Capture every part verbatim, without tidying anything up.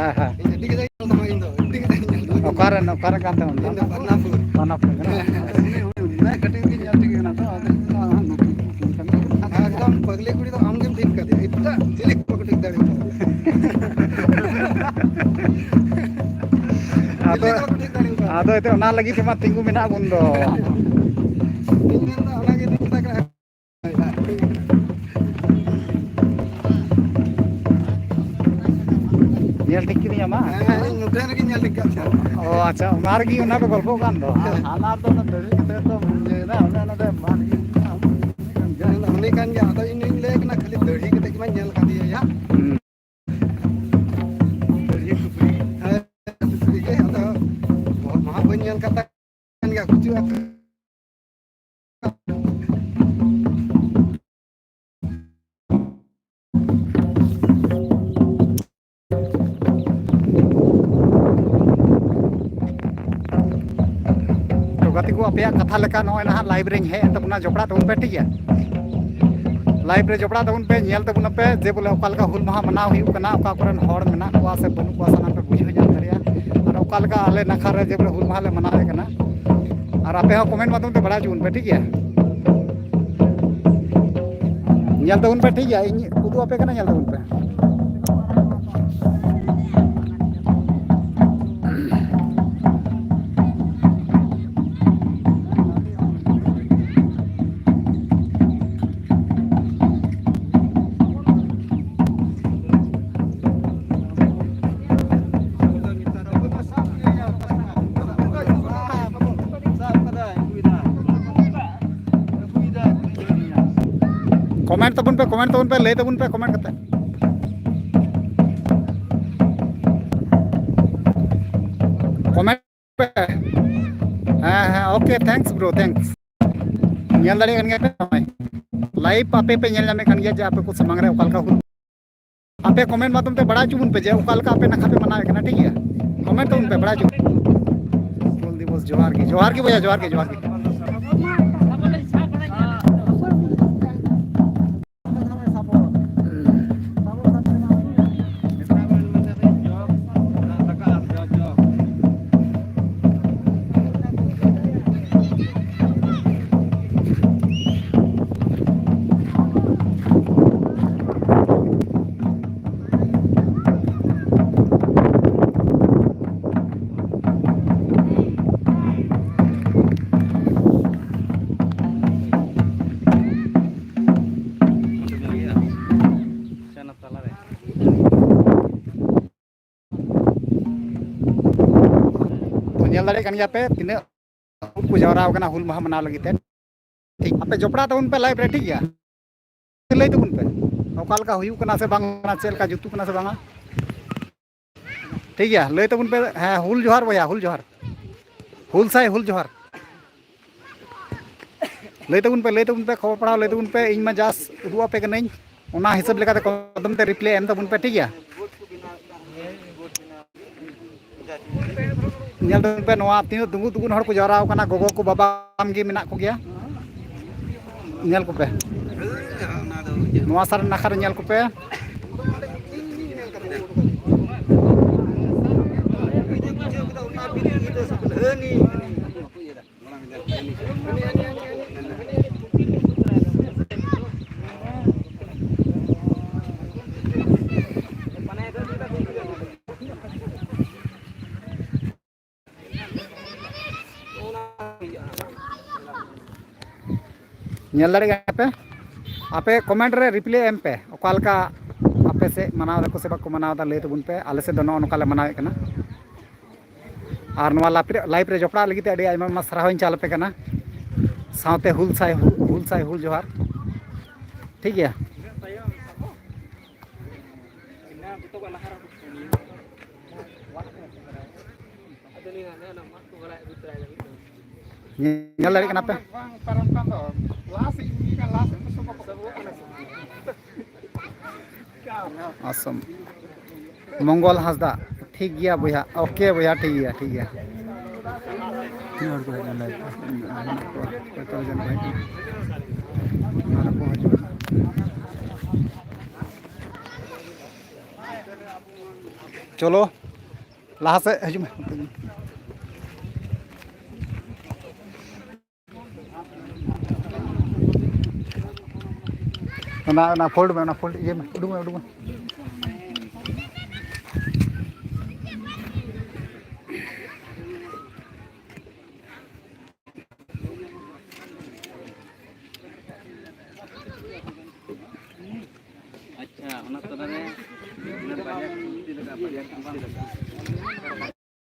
ᱦᱮᱸ, ᱦᱮᱸ᱾ ᱤᱧ ᱟᱹᱰᱤ ᱠᱟᱡᱟᱠ ᱤᱧ ᱧᱮᱞ ᱛᱟᱢᱟ, ᱤᱧ ᱫᱚ ᱟᱹᱰᱤ ᱠᱟᱡᱟᱠ ᱤᱧ ᱧᱮᱞ ᱛᱟᱢᱟ᱾ ᱚᱠᱟᱨᱮᱱ, ᱚᱠᱟᱨᱮᱱ ᱠᱟᱱ ᱛᱟᱢᱟ ᱟᱢ ᱫᱚ? ᱤᱧ ᱫᱚ ᱵᱟᱨᱱᱟᱯᱩᱨ᱾ ᱵᱟᱨᱱᱟᱯᱩᱨ ᱠᱟᱱᱟ? ᱦᱮᱸ, ᱦᱮᱸ᱾ ᱦᱮᱸ, ᱠᱟᱹᱴᱤᱡ ᱨᱮᱜᱮᱧ ᱧᱮᱞ ᱴᱷᱤᱠ ᱠᱟᱱᱟ ᱛᱚ, ᱟᱫᱚ ᱤᱧ ᱫᱚ ᱱᱩᱠᱩ ᱠᱚ ᱠᱟᱱᱟ᱾ ᱮᱠᱫᱚᱢ ᱯᱟᱜᱽᱞᱤ ᱠᱩᱲᱤ ᱫᱚ ᱟᱢ ᱜᱮᱢ ᱴᱷᱤᱠ ᱠᱟᱫᱮᱭᱟ, ᱮᱴᱟᱜ ᱪᱤᱞᱤ ᱠᱚ ᱵᱟᱠᱚ ᱴᱷᱤᱠ ᱫᱟᱲᱮᱭᱟᱠᱚᱣᱟ᱾ ᱟᱫᱚ, ᱪᱤᱞᱤ ᱜᱮ ᱵᱟᱠᱚ ᱴᱷᱤᱠ ᱫᱟᱲᱮᱭᱟᱠᱚᱣᱟ᱾ ᱟᱫᱚ ᱮᱱᱛᱮᱫ ᱚᱱᱟ ᱞᱟᱹᱜᱤᱫ ᱛᱮᱢᱟ ᱛᱤᱸᱜᱩ ᱢᱮᱱᱟᱜ ᱵᱚᱱ ᱫᱚ᱾ ᱤᱧ ᱢᱮᱱᱫᱟ ᱚᱱᱟᱜᱮ ᱤᱧ ᱢᱮᱛᱟ ᱠᱟᱱᱟ᱾ ᱧᱮᱞ ᱴᱷᱤᱠ ᱠᱤᱫᱤᱧᱟᱢ ᱵᱟᱝ? ᱦᱮᱸ, ᱦᱮᱸ, ᱤᱧ ᱱᱚᱛᱮ ᱨᱮᱜᱮᱧ ᱧᱮᱞ ᱴᱷᱤᱠ ᱠᱟᱜ ᱢᱮᱭᱟ᱾ ᱚ, ᱟᱪᱪᱷᱟ, ᱚᱱᱟ ᱨᱮᱜᱮ ᱚᱱᱟ ᱫᱚ ᱜᱚᱞᱯᱚᱜ ᱠᱟᱱ ᱫᱚ᱾ ᱦᱮᱸ᱾ ᱦᱟᱱᱟ ᱨᱮᱫᱚ ᱚᱱᱟ ᱫᱟᱹᱲᱦᱤ ᱠᱟᱛᱮ ᱫᱚ ᱤᱭᱟᱹᱭᱮᱫᱟ, ᱚᱱᱮ ᱚᱱᱟ ᱫᱚ ᱵᱟᱝ ᱦᱩᱭᱩᱜ ᱠᱟᱱᱟ᱾ ᱩᱱᱤ ᱠᱟᱱ ᱜᱮᱭᱟ, ᱟᱫᱚ ᱤᱧ ᱫᱚᱧ ᱞᱟᱹᱭ ᱠᱟᱱᱟ ᱠᱷᱟᱹᱞᱤ ᱫᱟᱹᱲᱦᱤ ᱠᱟᱛᱮ ᱜᱮ ᱢᱟᱧ ᱧᱮᱞ ᱠᱟᱫᱮᱭᱟ᱾ ᱦᱩᱸ᱾ ᱫᱟᱹᱲᱦᱤ ᱥᱩᱠᱨᱤ᱾ ᱦᱮᱸ, ᱥᱩᱠᱨᱤ ᱜᱮ, ᱟᱫᱚ ᱵᱚᱦᱚᱜ ᱢᱟ ᱵᱟᱹᱧ ᱧᱮᱞ ᱠᱟᱫ ᱛᱟᱭ᱾ ᱠᱟᱱ ᱜᱮᱭᱟ, ᱜᱩᱡᱩᱜᱼᱟ᱾ ᱛᱚ ᱜᱟᱛᱮ ᱠᱚ, ᱟᱯᱮᱭᱟᱜ ᱠᱟᱛᱷᱟ ᱞᱮᱠᱟ ᱱᱚᱜᱼᱚᱭ ᱱᱟᱦᱟᱜ live ᱨᱮᱧ ᱦᱮᱡ ᱮᱱ ᱛᱟᱵᱚᱱᱟ, ᱡᱚᱯᱲᱟᱜ ᱛᱟᱵᱚᱱ ᱯᱮ, ᱴᱷᱤᱠ ᱜᱮᱭᱟ? Live ᱨᱮ ᱡᱚᱯᱲᱟᱜ ᱛᱟᱵᱚᱱ ᱯᱮ, ᱧᱮᱞ ᱛᱟᱵᱚᱱ ᱯᱮ ᱡᱮ ᱵᱚᱞᱮ ᱚᱠᱟ ᱞᱮᱠᱟ ᱦᱩᱞ ᱢᱟᱦᱟ ᱢᱟᱱᱟᱣ ᱦᱩᱭᱩᱜ ᱠᱟᱱᱟ, ᱚᱠᱟ ᱠᱚᱨᱮᱱ ᱦᱚᱲ ᱢᱮᱱᱟᱜ ᱠᱚᱣᱟ ᱥᱮ ᱵᱟᱹᱱᱩᱜ ᱠᱚᱣᱟ, ᱥᱟᱱᱟᱢ ᱯᱮ ᱵᱩᱡᱷᱟᱹᱣ ᱧᱟᱢ ᱫᱟᱲᱮᱭᱟᱜᱼᱟ᱾ ᱟᱨ ᱚᱠᱟ ᱞᱮᱠᱟ ᱟᱞᱮ ᱱᱟᱠᱷᱟ ᱨᱮ ᱡᱮ ᱵᱚᱞᱮ ᱦᱩᱞ ᱢᱟᱦᱟ ᱞᱮ ᱢᱟᱱᱟᱣᱮᱫ ᱠᱟᱱᱟ, ᱟᱨ ᱟᱯᱮ ᱦᱚᱸ comment ᱢᱟᱫᱽᱫᱷᱚᱢ ᱛᱮ ᱵᱟᱲᱟᱭ ᱦᱚᱪᱚ ᱵᱚᱱ ᱯᱮ, ᱴᱷᱤᱠ ᱜᱮᱭᱟ? ᱧᱮᱞ ᱛᱟᱵᱚᱱ ᱯᱮ, ᱴᱷᱤᱠ ᱜᱮᱭᱟ, ᱤᱧ ᱩᱫᱩᱜ ᱟᱯᱮ ᱠᱟᱱᱟ, ᱧᱮᱞ ᱛᱟᱵᱚᱱ ᱯᱮ᱾ Comment ᱛᱟᱵᱚᱱ ᱯᱮ, comment ᱛᱟᱵᱚᱱ ᱯᱮ, ᱞᱟᱹᱭ ᱛᱟᱵᱚᱱ ᱯᱮ comment ᱠᱟᱛᱮ᱾ Comment ᱯᱮ᱾ ᱦᱮᱸ, ᱦᱮᱸ, okay, thanks bro, thanks. ᱧᱮᱞ ᱫᱟᱲᱮᱭᱟᱜ ᱠᱟᱱ ᱜᱮᱭᱟ ᱯᱮ ᱱᱚᱜᱼᱚᱭ᱾ Live ᱟᱯᱮ ᱯᱮ ᱧᱮᱞ ᱧᱟᱢᱮᱫ ᱠᱟᱱ ᱜᱮᱭᱟ ᱡᱮ ᱟᱯᱮ ᱠᱚ ᱥᱟᱢᱟᱝ ᱨᱮ ᱚᱠᱟ ᱞᱮᱠᱟ ᱦᱩᱞ, ᱟᱯᱮ comment ᱢᱟᱫᱽᱫᱷᱚᱢ ᱛᱮ ᱵᱟᱲᱟᱭ ᱦᱚᱪᱚ ᱵᱚᱱ ᱯᱮ ᱡᱮ ᱚᱠᱟ ᱞᱮᱠᱟ ᱟᱯᱮ ᱱᱟᱠᱷᱟ ᱯᱮ ᱢᱟᱱᱟᱣᱮᱫ ᱠᱟᱱᱟ, ᱴᱷᱤᱠ ᱜᱮᱭᱟ? Comment ᱛᱟᱵᱚᱱ ᱯᱮ, ᱵᱟᱲᱟᱭ ᱦᱚᱪᱚ ᱵᱚᱱ᱾ ᱦᱩᱞ ᱫᱤᱵᱚᱥ, ᱡᱚᱦᱟᱨ ᱜᱮ, ᱡᱚᱦᱟᱨ ᱜᱮ ᱵᱚᱭᱦᱟ, ᱡᱚᱦᱟᱨ ᱜᱮ, ᱡᱚᱦᱟᱨ ᱜᱮ᱾ ᱧᱮᱞ ᱫᱟᱲᱮᱭᱟᱜ ᱠᱟᱱ ᱜᱮᱭᱟ ᱯᱮ ᱛᱤᱱᱟᱹᱜ ᱦᱚᱲ ᱠᱚ ᱡᱟᱣᱨᱟ ᱟᱠᱟᱱᱟ ᱦᱩᱞ ᱢᱟᱦᱟ ᱢᱟᱱᱟᱣ ᱞᱟᱹᱜᱤᱫ ᱛᱮ᱾ ᱴᱷᱤᱠ, ᱟᱯᱮ ᱡᱚᱯᱲᱟᱣ ᱛᱟᱵᱚᱱ ᱯᱮ ᱞᱟᱭᱤᱵᱷ ᱨᱮ, ᱴᱷᱤᱠ ᱜᱮᱭᱟ? ᱞᱟᱹᱭ ᱛᱟᱵᱚᱱ ᱯᱮ ᱚᱠᱟ ᱞᱮᱠᱟ ᱦᱩᱭᱩᱜ ᱠᱟᱱᱟ ᱥᱮ ᱵᱟᱝ, ᱪᱮᱫ ᱞᱮᱠᱟ ᱡᱩᱛᱩᱜ ᱠᱟᱱᱟ ᱥᱮ ᱵᱟᱝᱟ? ᱴᱷᱤᱠ ᱜᱮᱭᱟ, ᱞᱟᱹᱭ ᱛᱟᱵᱚᱱ ᱯᱮ᱾ ᱦᱮᱸ, ᱦᱩᱞ ᱡᱚᱦᱟᱨ ᱵᱚᱭᱦᱟ, ᱦᱩᱞ ᱡᱚᱦᱟᱨ, ᱦᱩᱞ ᱥᱟᱭ ᱦᱩᱞ ᱡᱚᱦᱟᱨ᱾ ᱞᱟᱹᱭ ᱛᱟᱵᱚᱱ ᱯᱮ, ᱞᱟᱹᱭ ᱛᱟᱵᱚᱱ ᱯᱮ, ᱠᱷᱚᱵᱚᱨ ᱯᱟᱲᱦᱟᱣ ᱞᱟᱹᱭ ᱛᱟᱵᱚᱱ ᱯᱮ, ᱤᱧ ᱢᱟ ᱡᱟᱥ ᱩᱫᱩᱜ ᱟᱯᱮ ᱠᱟᱹᱱᱟᱹᱧ, ᱚᱱᱟ ᱦᱤᱥᱟᱹᱵ ᱞᱮᱠᱟᱛᱮ ᱠᱚᱫᱚᱢ ᱛᱮ ᱨᱤᱯᱞᱟᱭ ᱮᱢ ᱛᱟᱵᱚᱱ ᱯᱮ, ᱴᱷᱤᱠ ᱜᱮᱭᱟ? ᱧᱮᱞ ᱛᱟᱵᱚᱱ ᱯᱮ, ᱱᱚᱣᱟ ᱛᱤᱱᱟᱹᱜ ᱫᱩᱸᱜᱩ ᱫᱩᱸᱜᱩ ᱦᱚᱲ ᱠᱚ ᱡᱟᱣᱨᱟ ᱟᱠᱟᱱᱟ, ᱜᱚᱜᱚ ᱠᱚ ᱵᱟᱵᱟ ᱜᱮ ᱢᱮᱱᱟᱜ ᱠᱚᱜᱮᱭᱟ᱾ ᱧᱮᱞ ᱠᱚᱯᱮ, ᱱᱚᱣᱟ ᱥᱟᱨ ᱱᱟᱠᱷᱟ ᱨᱮ ᱧᱮᱞ ᱠᱚᱯᱮ᱾ ᱧᱮᱞ ᱫᱟᱲᱮᱭᱟᱜ ᱠᱟᱱᱟ ᱯᱮ, ᱟᱯᱮ ᱠᱚᱢᱮᱱᱴ ᱨᱮ ᱨᱤᱯᱞᱟᱭ ᱮᱢ ᱯᱮ, ᱚᱠᱟ ᱞᱮᱠᱟ ᱟᱯᱮ ᱥᱮᱫ ᱢᱟᱱᱟᱣ ᱫᱟᱠᱚ ᱥᱮ ᱵᱟᱠᱚ ᱢᱟᱱᱟᱣ ᱮᱫᱟ, ᱞᱟᱹᱭ ᱛᱟᱵᱚᱱ ᱯᱮ᱾ ᱟᱞᱮ ᱥᱮᱫ ᱫᱚ ᱱᱚᱜᱼᱚ ᱱᱚᱝᱠᱟ ᱞᱮ ᱢᱟᱱᱟᱣᱮᱫ ᱠᱟᱱᱟ᱾ ᱟᱨ ᱱᱚᱣᱟ ᱞᱟᱯ-, ᱞᱟᱭᱤᱵᱷ ᱨᱮ ᱡᱚᱯᱲᱟᱜ ᱞᱟᱹᱜᱤᱫ ᱛᱮ ᱟᱹᱰᱤ ᱟᱭᱢᱟ ᱟᱭᱢᱟ ᱥᱟᱨᱦᱟᱣ ᱤᱧ ᱪᱟᱞ ᱟᱯᱮ ᱠᱟᱱᱟ, ᱥᱟᱶᱛᱮ ᱦᱩᱞ ᱥᱟᱭ, ᱦᱩᱞ ᱥᱟᱭ ᱦᱩᱞ ᱡᱚᱦᱟᱨ᱾ ᱴᱷᱤᱠ ᱜᱮᱭᱟ᱾ ᱧᱮ-, ᱧᱮᱞ ᱫᱟᱲᱮᱭᱟᱜ ᱠᱟᱱᱟ ᱯᱮ? ᱟᱥᱚᱢ᱾ ᱢᱚᱝᱜᱚᱞ ᱦᱟᱸᱥᱫᱟ, ᱴᱷᱤᱠ ᱜᱮᱭᱟ ᱵᱚᱭᱦᱟ, ᱳᱠᱮ ᱵᱚᱭᱦᱟ, ᱴᱷᱤᱠ ᱜᱮᱭᱟ, ᱴᱷᱤᱠ ᱜᱮᱭᱟ᱾ ᱛᱤᱱᱟᱹᱜ ᱦᱚᱲ ᱠᱚ ᱦᱮᱡ ᱞᱮᱱᱟ live ᱨᱮ? ᱢᱮᱱᱟᱜ ᱠᱚᱣᱟ, ᱠᱚᱭᱮᱠ ᱡᱚᱱ ᱠᱚ ᱦᱮᱡ ᱞᱮᱱᱟ᱾ ᱟᱨ ᱠᱚ ᱦᱤᱡᱩᱜᱼᱟ᱾ ᱪᱚᱞᱚ, ᱞᱟᱦᱟ ᱥᱮᱫ ᱦᱤᱡᱩᱜ ᱢᱮ᱾ ᱚᱱᱟ, ᱚᱱᱟ fold ᱢᱮ, ᱚᱱᱟ fold ᱤᱭᱟᱹ ᱢᱮ, ᱩᱰᱩᱠ ᱢᱮ, ᱩᱰᱩᱠ ᱢᱮ᱾ ᱟᱪᱪᱷᱟ, ᱚᱱᱟ ᱛᱟᱞᱟᱨᱮ ᱚᱱᱟ ᱵᱟᱨᱭᱟ ᱠᱩᱨᱥᱤ ᱞᱟᱜᱟᱜᱼᱟ, ᱵᱟᱨᱭᱟ ᱠᱩᱨᱥᱤ ᱞᱟᱜᱟᱜᱼᱟ᱾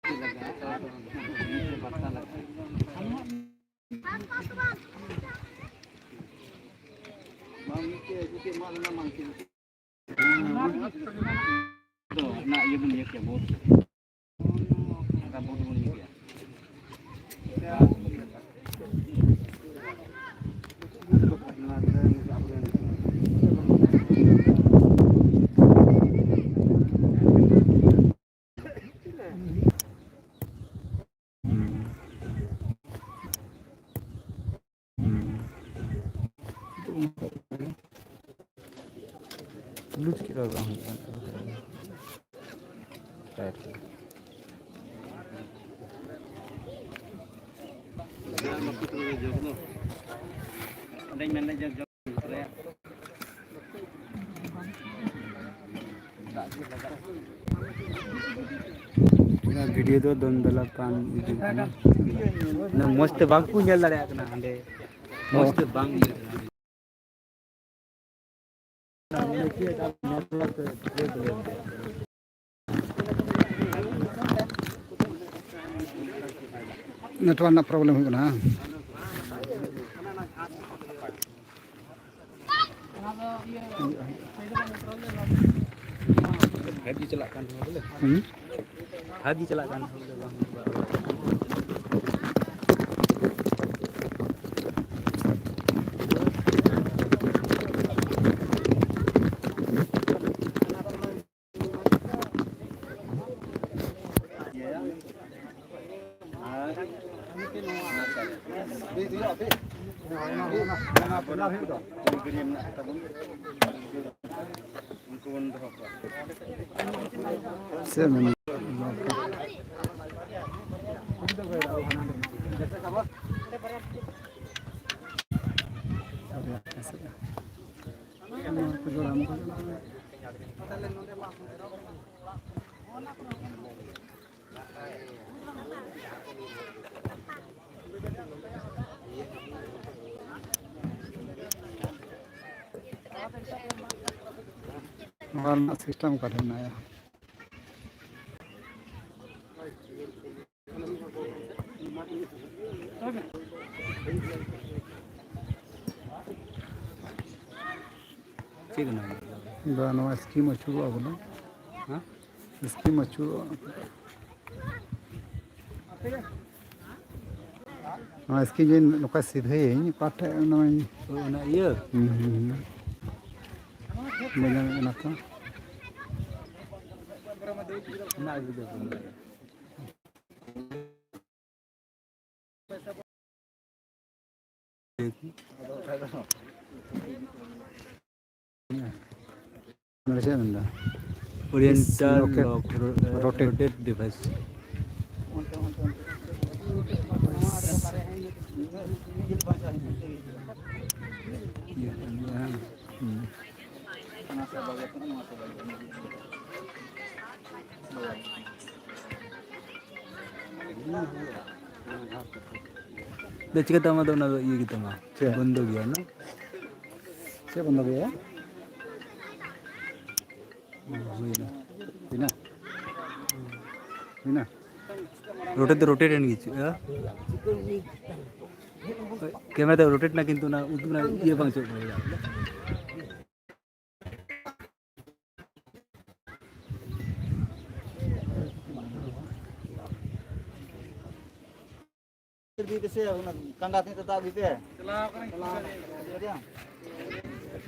ᱠᱩᱨᱥᱤ ᱞᱟᱜᱟᱜᱼᱟ᱾ ᱫᱚ ᱚᱱᱟ ᱤᱭᱟᱹ ᱵᱚᱱ ᱤᱭᱟᱹ ᱠᱮᱭᱟ, ᱵᱳᱴ᱾ ᱚᱱᱠᱟ ᱵᱳᱴ ᱵᱚᱱ ᱤᱭᱟᱹ ᱠᱮᱭᱟ᱾ ᱞᱩᱡᱽ ᱠᱮᱫ ᱫᱚ ᱵᱟᱝ ᱦᱩᱭᱩᱜ ᱠᱟᱱ ᱛᱟᱵᱚᱱᱟ᱾ ᱚᱸᱰᱮᱧ ᱢᱮᱱᱫᱟ ᱡᱮ ᱡᱚᱢ ᱨᱮᱭᱟᱜ᱾ ᱚᱱᱟ ᱵᱷᱤᱰᱤᱭᱳ ᱫᱚ ᱫᱚᱱ ᱫᱚᱞᱟ ᱯᱟᱱ ᱤᱫᱤ ᱠᱟᱱᱟ᱾ ᱚᱱᱟ ᱢᱚᱡᱽ ᱛᱮ ᱵᱟᱝ ᱠᱚ ᱧᱮᱞ ᱫᱟᱲᱮᱭᱟᱜ ᱠᱟᱱᱟ ᱦᱟᱸᱰᱮ᱾ ᱢᱚᱡᱽ ᱛᱮ ᱵᱟᱝ ᱤᱭᱟᱹᱜ ᱠᱟᱱᱟ᱾ ᱱᱮᱴᱣᱟᱨᱠ ᱨᱮᱱᱟᱜ ᱯᱨᱚᱵᱞᱮᱢ ᱦᱩᱭᱩᱜ ᱠᱟᱱᱟ, ᱦᱮᱸ? ᱯᱷᱟᱭᱤᱵᱷ ᱡᱤ ᱪᱟᱞᱟᱜ ᱠᱟᱱ ᱛᱟᱢᱟ ᱵᱚᱞᱮ᱾ ᱦᱩᱸ? ᱯᱷᱟᱭᱤᱵᱷ ᱡᱤ ᱪᱟᱞᱟᱜ ᱠᱟᱱ ᱛᱟᱢᱟ ᱵᱚᱞᱮ, ᱵᱟᱝ ᱦᱩᱭᱩᱜ ᱠᱟᱱᱟ᱾ ᱪᱮᱫ ᱢᱮᱱ? ᱱᱚᱣᱟ ᱨᱮᱱᱟᱜ ᱥᱤᱥᱴᱮᱢ ᱚᱠᱟ ᱴᱷᱮᱱ ᱢᱮᱱᱟᱭᱟ? ᱵᱟ, ᱱᱚᱣᱟ ᱥᱠᱤᱢ ᱟᱹᱪᱩᱨᱚᱜᱼᱟ ᱵᱚᱞᱮ᱾ ᱦᱮᱸ? ᱥᱠᱤᱢ ᱟᱹᱪᱩᱨᱚᱜᱼᱟ᱾ ᱱᱚᱣᱟ ᱥᱠᱤᱢ ᱡᱮ ᱱᱚᱝᱠᱟ ᱥᱤᱫᱷᱟᱹᱭᱟᱹᱧ, ᱚᱠᱟ ᱴᱷᱮᱡ ᱚᱱᱟᱧ ᱦᱳᱭ, ᱚᱱᱟ ᱤᱭᱟᱹ? ᱦᱩᱸ, ᱦᱩᱸ, ᱦᱩᱸ᱾ ᱵᱟᱹᱧ ᱧᱟᱢᱮᱫ ᱠᱟᱱᱟ ᱛᱚ᱾ ᱚᱱᱟ ᱟᱹᱜᱩ ᱫᱚ ᱵᱟᱹᱧ ᱵᱟᱲᱟᱭᱟ᱾ ᱱᱚᱰᱮ ᱪᱮᱫ ᱮ ᱢᱮᱱᱫᱟ? Oriental locked, ro-, rotate. Rotate device. ᱫᱚ ᱪᱤᱠᱟᱹᱛᱮ ᱟᱢᱟᱜ ᱫᱚ ᱚᱱᱟ ᱫᱚ ᱤᱭᱟᱹ ᱜᱮᱛᱟᱢᱟ? ᱪᱮᱫ? ᱵᱚᱱᱫᱚ ᱜᱮᱭᱟ ᱚᱱᱟ? ᱪᱮᱫ ᱵᱚᱱᱫᱚ ᱜᱮᱭᱟ? ᱦᱩᱭᱱᱟ᱾ ᱦᱩᱭᱱᱟ? ᱦᱩᱭᱱᱟ? Rotate ᱫᱚ rotate ᱮᱱ ᱜᱮ ᱪᱮᱫ? ᱠᱮᱢᱮᱨᱟ ᱫᱚ rotate ᱱᱟ, ᱠᱤᱱᱛᱩ ᱚᱱᱟ ᱩᱫᱩᱜ ᱨᱮᱱᱟᱜ ᱤᱭᱟᱹ ᱵᱟᱝ ᱪᱮᱫ ᱦᱩᱭᱩᱜᱼᱟ᱾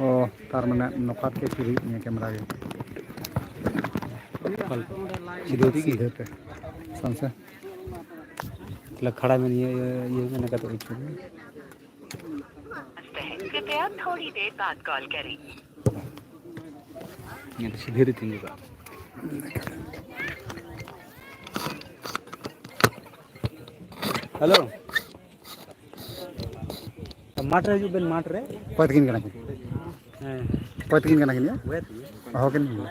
ᱚ, ᱛᱟᱨ ᱢᱟᱱᱮ ᱱᱚᱝᱠᱟ ᱛᱮ ᱪᱮᱫ ᱦᱩᱭᱩᱜ ᱛᱤᱧᱟᱹ ᱠᱮᱢᱮᱨᱟ ᱜᱮ? ᱥᱤᱫᱷᱟᱹ ᱛᱮᱜᱮ? ᱥᱤᱫᱷᱟᱹ ᱛᱮ᱾ ᱥᱟᱢᱥᱮ᱾ ᱛᱟᱦᱞᱮ ᱠᱷᱟᱲᱟ ᱢᱮ ᱱᱤᱭᱟᱹ, ᱤᱭᱟᱹ, ᱤᱭᱟᱹ ᱢᱮᱱ ᱠᱟᱛᱮ ᱩᱪᱩ ᱢᱮ᱾ कृपया थोड़ी देर बाद कॉल करें। ᱱᱤᱭᱟᱹ ᱫᱚ ᱥᱤᱫᱷᱟᱹ ᱨᱮ ᱛᱤᱸᱜᱩ ᱠᱟᱜ ᱢᱮ᱾ ᱦᱮᱞᱳ᱾ ᱢᱟᱴᱷ ᱨᱮ ᱦᱤᱡᱩᱜ ᱵᱮᱱ, ᱢᱟᱴᱷ ᱨᱮ᱾ ᱚᱠᱚᱭ ᱛᱟᱹᱠᱤᱱ ᱠᱟᱱᱟ ᱠᱤᱱ? ᱦᱮᱸ᱾ ᱚᱠᱚᱭ ᱛᱟᱹᱠᱤᱱ ᱠᱟᱱᱟ ᱠᱤᱱ ᱭᱟ? ᱵᱚᱭᱦᱟ ᱛᱟᱹᱠᱤᱱ᱾ ᱦᱚᱦᱚ ᱠᱤᱱ ᱢᱮ᱾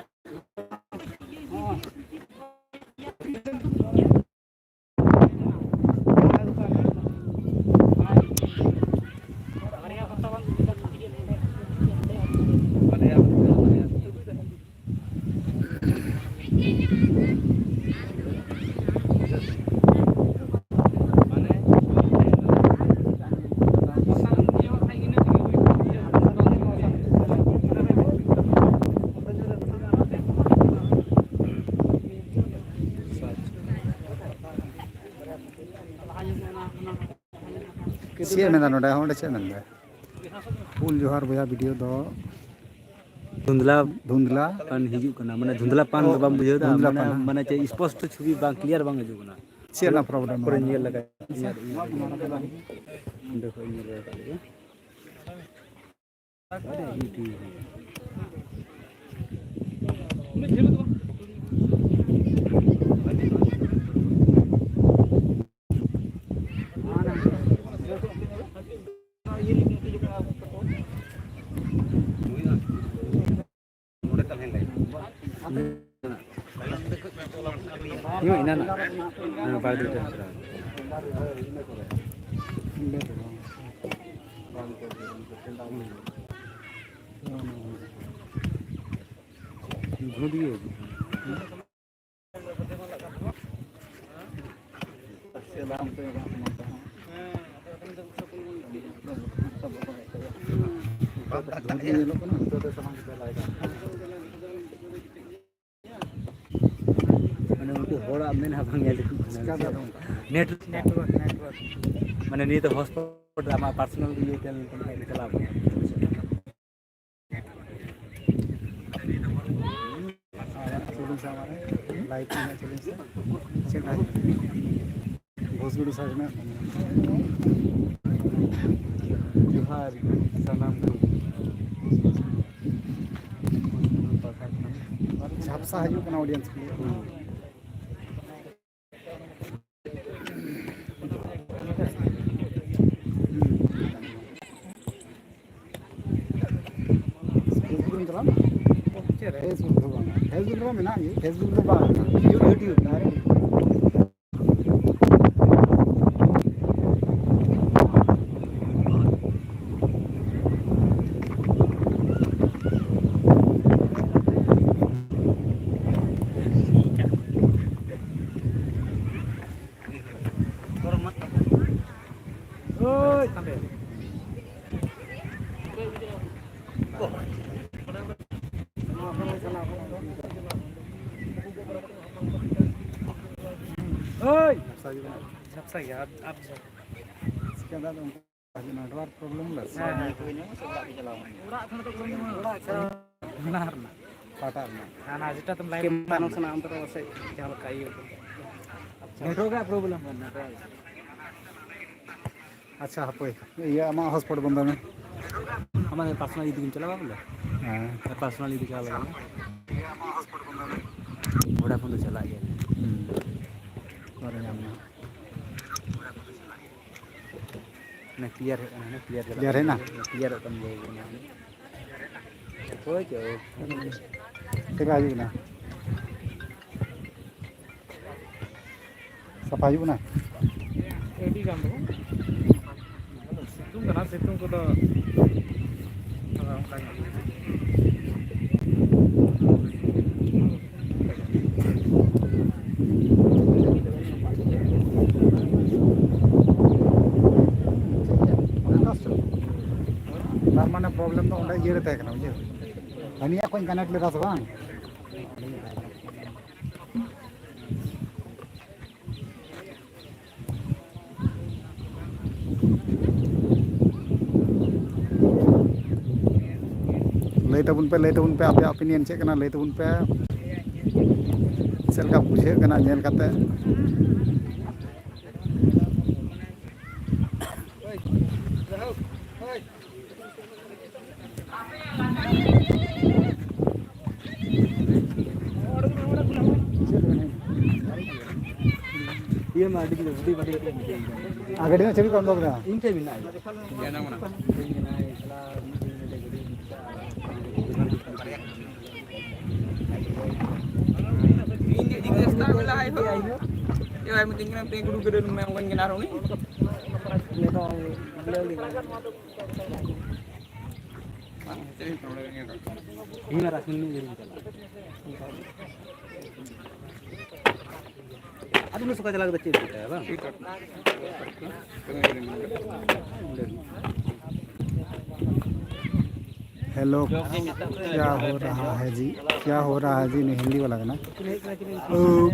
ᱪᱮᱫ ᱮ ᱢᱮᱱᱫᱟ ᱱᱚᱰᱮ? ᱚᱸᱰᱮ ᱪᱮᱫ ᱮ ᱢᱮᱱᱫᱟ? ᱦᱩᱞ ᱡᱚᱦᱟᱨ ᱵᱚᱭᱦᱟ ᱵᱷᱤᱰᱤᱭᱳ ᱫᱚ ᱫᱷᱩᱱᱫᱽᱞᱟ ᱫᱷᱩᱱᱫᱽᱞᱟ᱾ ᱯᱟᱱ ᱦᱤᱡᱩᱜ ᱠᱟᱱᱟ, ᱢᱟᱱᱮ ᱫᱷᱩᱱᱫᱽᱞᱟ ᱯᱟᱱ ᱫᱚ ᱵᱟᱢ ᱵᱩᱡᱷᱟᱹᱣ ᱫᱟ? ᱫᱷᱩᱱᱫᱽᱞᱟ ᱢᱟᱱᱮ, ᱯᱟᱱ, ᱦᱮᱸ᱾ ᱢᱟᱱᱮ ᱪᱮᱫ ᱥᱯᱚᱥᱴᱚ ᱪᱷᱚᱵᱤ ᱵᱟᱝ, ᱠᱞᱤᱭᱟᱨ ᱵᱟᱝ ᱦᱤᱡᱩᱜ ᱠᱟᱱᱟ᱾ ᱪᱮᱫ ᱨᱮᱱᱟᱜ ᱯᱨᱚᱵᱞᱮᱢ ᱯᱚᱨᱮ ᱢᱮᱱᱟᱜᱼᱟ? ᱧᱮᱞ ᱞᱮᱠᱟ, ᱤᱧᱟᱹᱜ, ᱤᱧᱟᱹᱜ, ᱚᱸᱰᱮ ᱠᱷᱚᱡ ᱤᱧ ᱧᱮᱞ ᱞᱮᱠᱟ ᱞᱮᱜᱮ᱾ ᱤᱧ ᱢᱟ ᱮᱱᱟᱱ ᱦᱮᱸ, ᱵᱟᱨ ᱫᱤᱱ ᱛᱮ ᱦᱟᱸᱥᱫᱟ᱾ ᱵᱷᱩᱸᱰᱤᱭᱟᱹ᱾ ᱵᱷᱩᱸᱰᱤᱭᱟᱹ ᱧᱮᱞᱚᱜ ᱠᱟᱱᱟ᱾ ᱢᱟᱱᱮ ᱩᱱᱠᱩ ᱦᱚᱲᱟᱜ ᱢᱮᱫ ᱦᱚᱸ ᱵᱟᱝ ᱧᱮᱞ ᱴᱷᱤᱠᱚᱜ ᱠᱟᱱᱟ᱾ ᱪᱤᱠᱟ ᱫᱟᱲᱮᱭᱟᱜᱼᱟ? Net, network, network. ᱢᱟᱱᱮ ᱱᱤᱭᱟᱹ ᱫᱚ ᱦᱚᱴᱥᱯᱚᱴ ᱟᱢᱟᱜ ᱯᱟᱨᱥᱚᱱᱟᱞ ᱤᱭᱟᱹ ᱛᱮ ᱪᱟᱞᱟᱣ ᱠᱟᱱᱟ᱾ ᱟᱢᱟᱜ ᱪᱮᱞᱮᱧᱡᱽ ᱟᱢᱟᱜ ᱞᱟᱭᱤᱵᱷ ᱨᱮᱱᱟᱜ ᱪᱮᱞᱮᱧᱡᱽ ᱥᱮ ᱪᱮᱫ ᱞᱟᱭᱤᱵᱷ? ᱜᱷᱳᱥᱜᱩᱰᱩ ᱥᱟᱡᱽᱱᱟ᱾ ᱡᱚᱦᱟᱨ ᱜᱮ ᱥᱟᱱᱟᱢ ᱠᱚ᱾ ᱡᱷᱟᱯᱥᱟ ᱦᱤᱡᱩᱜ ᱠᱟᱱᱟ ᱚᱰᱤᱭᱮᱱᱥ ᱠᱚ᱾ Facebook ᱨᱮᱢ ᱪᱟᱞᱟᱣ ᱮᱱᱟ? ᱪᱮᱫ ᱨᱮ? Facebook ᱫᱚ ᱵᱟᱝ, Facebook ᱨᱮ ᱢᱮᱱᱟᱜ ᱜᱮ, Facebook ᱫᱚ ᱵᱟᱝ, YouTube, YouTube direct᱾ ᱳᱭ! ᱡᱷᱟᱯᱥᱟ ᱜᱮᱭᱟ, ᱟᱯ, ᱟᱯ ᱡᱷᱟᱯ᱾ ᱪᱟᱸᱫᱟ ᱫᱚ ᱚᱱᱠᱟ ᱱᱮᱴᱣᱟᱨᱠ ᱯᱨᱚᱵᱞᱮᱢ ᱞᱮᱫ ᱥᱮ? ᱦᱮᱸ, ᱦᱮᱸ᱾ ᱚᱲᱟᱜ ᱠᱷᱚᱱᱟᱜ ᱫᱚ ᱯᱨᱚᱵᱞᱮᱢ ᱚᱲᱟᱜ ᱠᱷᱚᱱ ᱚᱱᱟ ᱨᱮᱱᱟᱜ ᱯᱟᱴᱟ ᱨᱮᱱᱟᱜ᱾ ᱦᱟᱱᱟ ᱡᱮᱴᱟ ᱛᱮᱢ ᱞᱟᱭᱤᱱ ᱠᱮᱢ ᱯᱟᱨᱚᱢ ᱥᱟᱱᱟ ᱚᱱᱛᱮ ᱨᱮ ᱯᱟᱥᱮᱡ ᱡᱟᱦᱟᱸ ᱞᱮᱠᱟ ᱤᱭᱟᱹ ᱠᱚ᱾ ᱱᱮᱴᱣᱟᱨᱠ ᱨᱮᱭᱟᱜ ᱯᱨᱚᱵᱞᱮᱢ ᱠᱟᱱᱟ, ᱱᱮᱴᱣᱟᱨᱠ᱾ ᱟᱪᱪᱷᱟ, ᱦᱟᱯᱳᱭ, ᱤᱭᱟᱹ, ᱟᱢᱟᱜ ᱦᱚᱴᱥᱯᱚᱴ ᱵᱚᱱᱫᱚᱭ ᱢᱮ᱾ ᱟᱢᱟᱜ ᱯᱟᱨᱥᱚᱱᱟᱞ ᱤᱫᱤ ᱠᱚᱢ ᱪᱟᱞᱟᱣᱟ ᱵᱚᱞᱮ? ᱦᱮᱸ᱾ ᱯᱟᱨᱥᱚᱱᱟᱞ ᱤᱫᱤ ᱪᱟᱞᱟᱣ ᱞᱮᱱᱟ᱾ ᱵᱷᱳᱰᱟᱯᱷᱳᱱ ᱫᱚ ᱪᱟᱞᱟᱜ ᱜᱮᱭᱟ᱾ ᱦᱩᱸ᱾ ᱚᱠᱟᱨᱮ ᱧᱟᱢ ᱮᱱᱟ? ᱚᱱᱮ ᱠᱞᱤᱭᱟᱨ ᱦᱮᱡ ᱮᱱᱟ, ᱚᱱᱮ ᱠᱞᱤᱭᱟᱨ ᱪᱟᱞᱟᱜ ᱠᱞᱤᱭᱟᱨ ᱦᱮᱡ ᱮᱱᱟ? ᱠᱟᱱᱟ, ᱠᱞᱤᱭᱟᱨᱚᱜ ᱠᱟᱱ ᱜᱮᱭᱟ᱾ ᱦᱳᱭ ᱪᱚ᱾ ᱪᱮᱫ ᱞᱮᱠᱟ ᱦᱤᱡᱩᱜ ᱠᱟᱱᱟ? ᱥᱟᱯᱷᱟ ᱦᱤᱡᱩᱜ ᱠᱟᱱᱟ? ᱟᱹᱰᱤ ᱜᱟᱱ ᱫᱚ ᱵᱟᱝ᱾ ᱥᱤᱛᱩᱝ ᱠᱟᱱᱟ, ᱥᱤᱛᱩᱝ ᱠᱚᱫᱚ ᱚᱱᱠᱟ ᱧᱚᱜ ᱜᱮ᱾ ᱛᱟᱨ ᱢᱟᱱᱮ ᱯᱨᱚᱵᱞᱮᱢ ᱫᱚ ᱚᱸᱰᱮ ᱤᱭᱟᱹ ᱨᱮ ᱛᱟᱦᱮᱸ ᱠᱟᱱᱟ, ᱵᱩᱡᱷᱟᱹᱣ? ᱦᱟᱹᱱᱤᱭᱟᱜ ᱠᱚᱧ ᱠᱟᱱᱮᱠᱴ ᱞᱮᱫᱟ ᱥᱮ ᱵᱟᱝ? ᱞᱟᱹᱭ ᱛᱟᱵᱚᱱ ᱯᱮ, ᱞᱟᱹᱭ ᱛᱟᱵᱚᱱ ᱯᱮ, ᱟᱯᱮᱭᱟᱜ ᱚᱯᱤᱱᱤᱭᱚᱱ ᱪᱮᱫ ᱠᱟᱱᱟ, ᱞᱟᱹᱭ ᱛᱟᱵᱚᱱ ᱯᱮ᱾ ᱪᱮᱫ ᱞᱮᱠᱟ ᱵᱩᱡᱷᱟᱹᱜ ᱠᱟᱱᱟ ᱧᱮᱞ ᱠᱟᱛᱮ? ᱤᱭᱟᱹ ᱢᱟ ᱟᱹᱰᱤ ᱡᱳᱨ ᱦᱩᱰᱤᱧ ᱵᱟᱹᱴᱤ ᱠᱟᱛᱮ ᱟᱨ ᱜᱟᱹᱰᱤ ᱨᱮᱱᱟᱜ ᱪᱟᱹᱵᱤ ᱠᱚ ᱚᱱ ᱠᱟᱫᱟ? ᱤᱧ ᱴᱷᱮᱱ ᱢᱮᱱᱟᱜᱼᱟ᱾ ᱤᱧ ᱡᱤᱱᱤᱥ ᱛᱟᱭ ᱵᱚᱞᱮ ᱟᱭ ᱦᱳ᱾ ᱮ ᱵᱷᱟᱭ, ᱢᱤᱛᱟᱹᱧ ᱠᱟᱱᱟ, ᱛᱮ ᱜᱩᱰᱩ ᱜᱟᱹᱰᱤ ᱨᱮ ᱢᱮ, ᱚᱱᱠᱟᱧ ᱠᱟᱱᱟ ᱟᱨ ᱩᱱᱤ᱾ ᱤᱧ ᱟᱨ ᱟᱥᱢᱤ ᱢᱤᱫ ᱜᱷᱟᱹᱲᱤᱡ ᱤᱧ ᱪᱟᱞᱟᱜᱼᱟ᱾ ᱟᱫᱚ ᱩᱱᱟᱹᱜ ᱥᱚᱠᱟᱞ ᱪᱟᱞᱟᱣ ᱠᱟᱛᱮ ᱪᱮᱫ ᱪᱤᱠᱟᱹᱭᱟ, ᱵᱟᱝ? ᱦᱮᱞᱳ, ᱠᱭᱟ ᱦᱳ ᱨᱟᱦᱟ ᱦᱟᱭ ᱡᱤ? ᱠᱭᱟ ᱦᱳ ᱨᱟᱦᱟ ᱦᱟᱭ ᱡᱤ? ᱱᱩᱭ ᱦᱤᱱᱫᱤ ᱵᱟᱞᱟ ᱠᱟᱱᱟ᱾ ᱳ,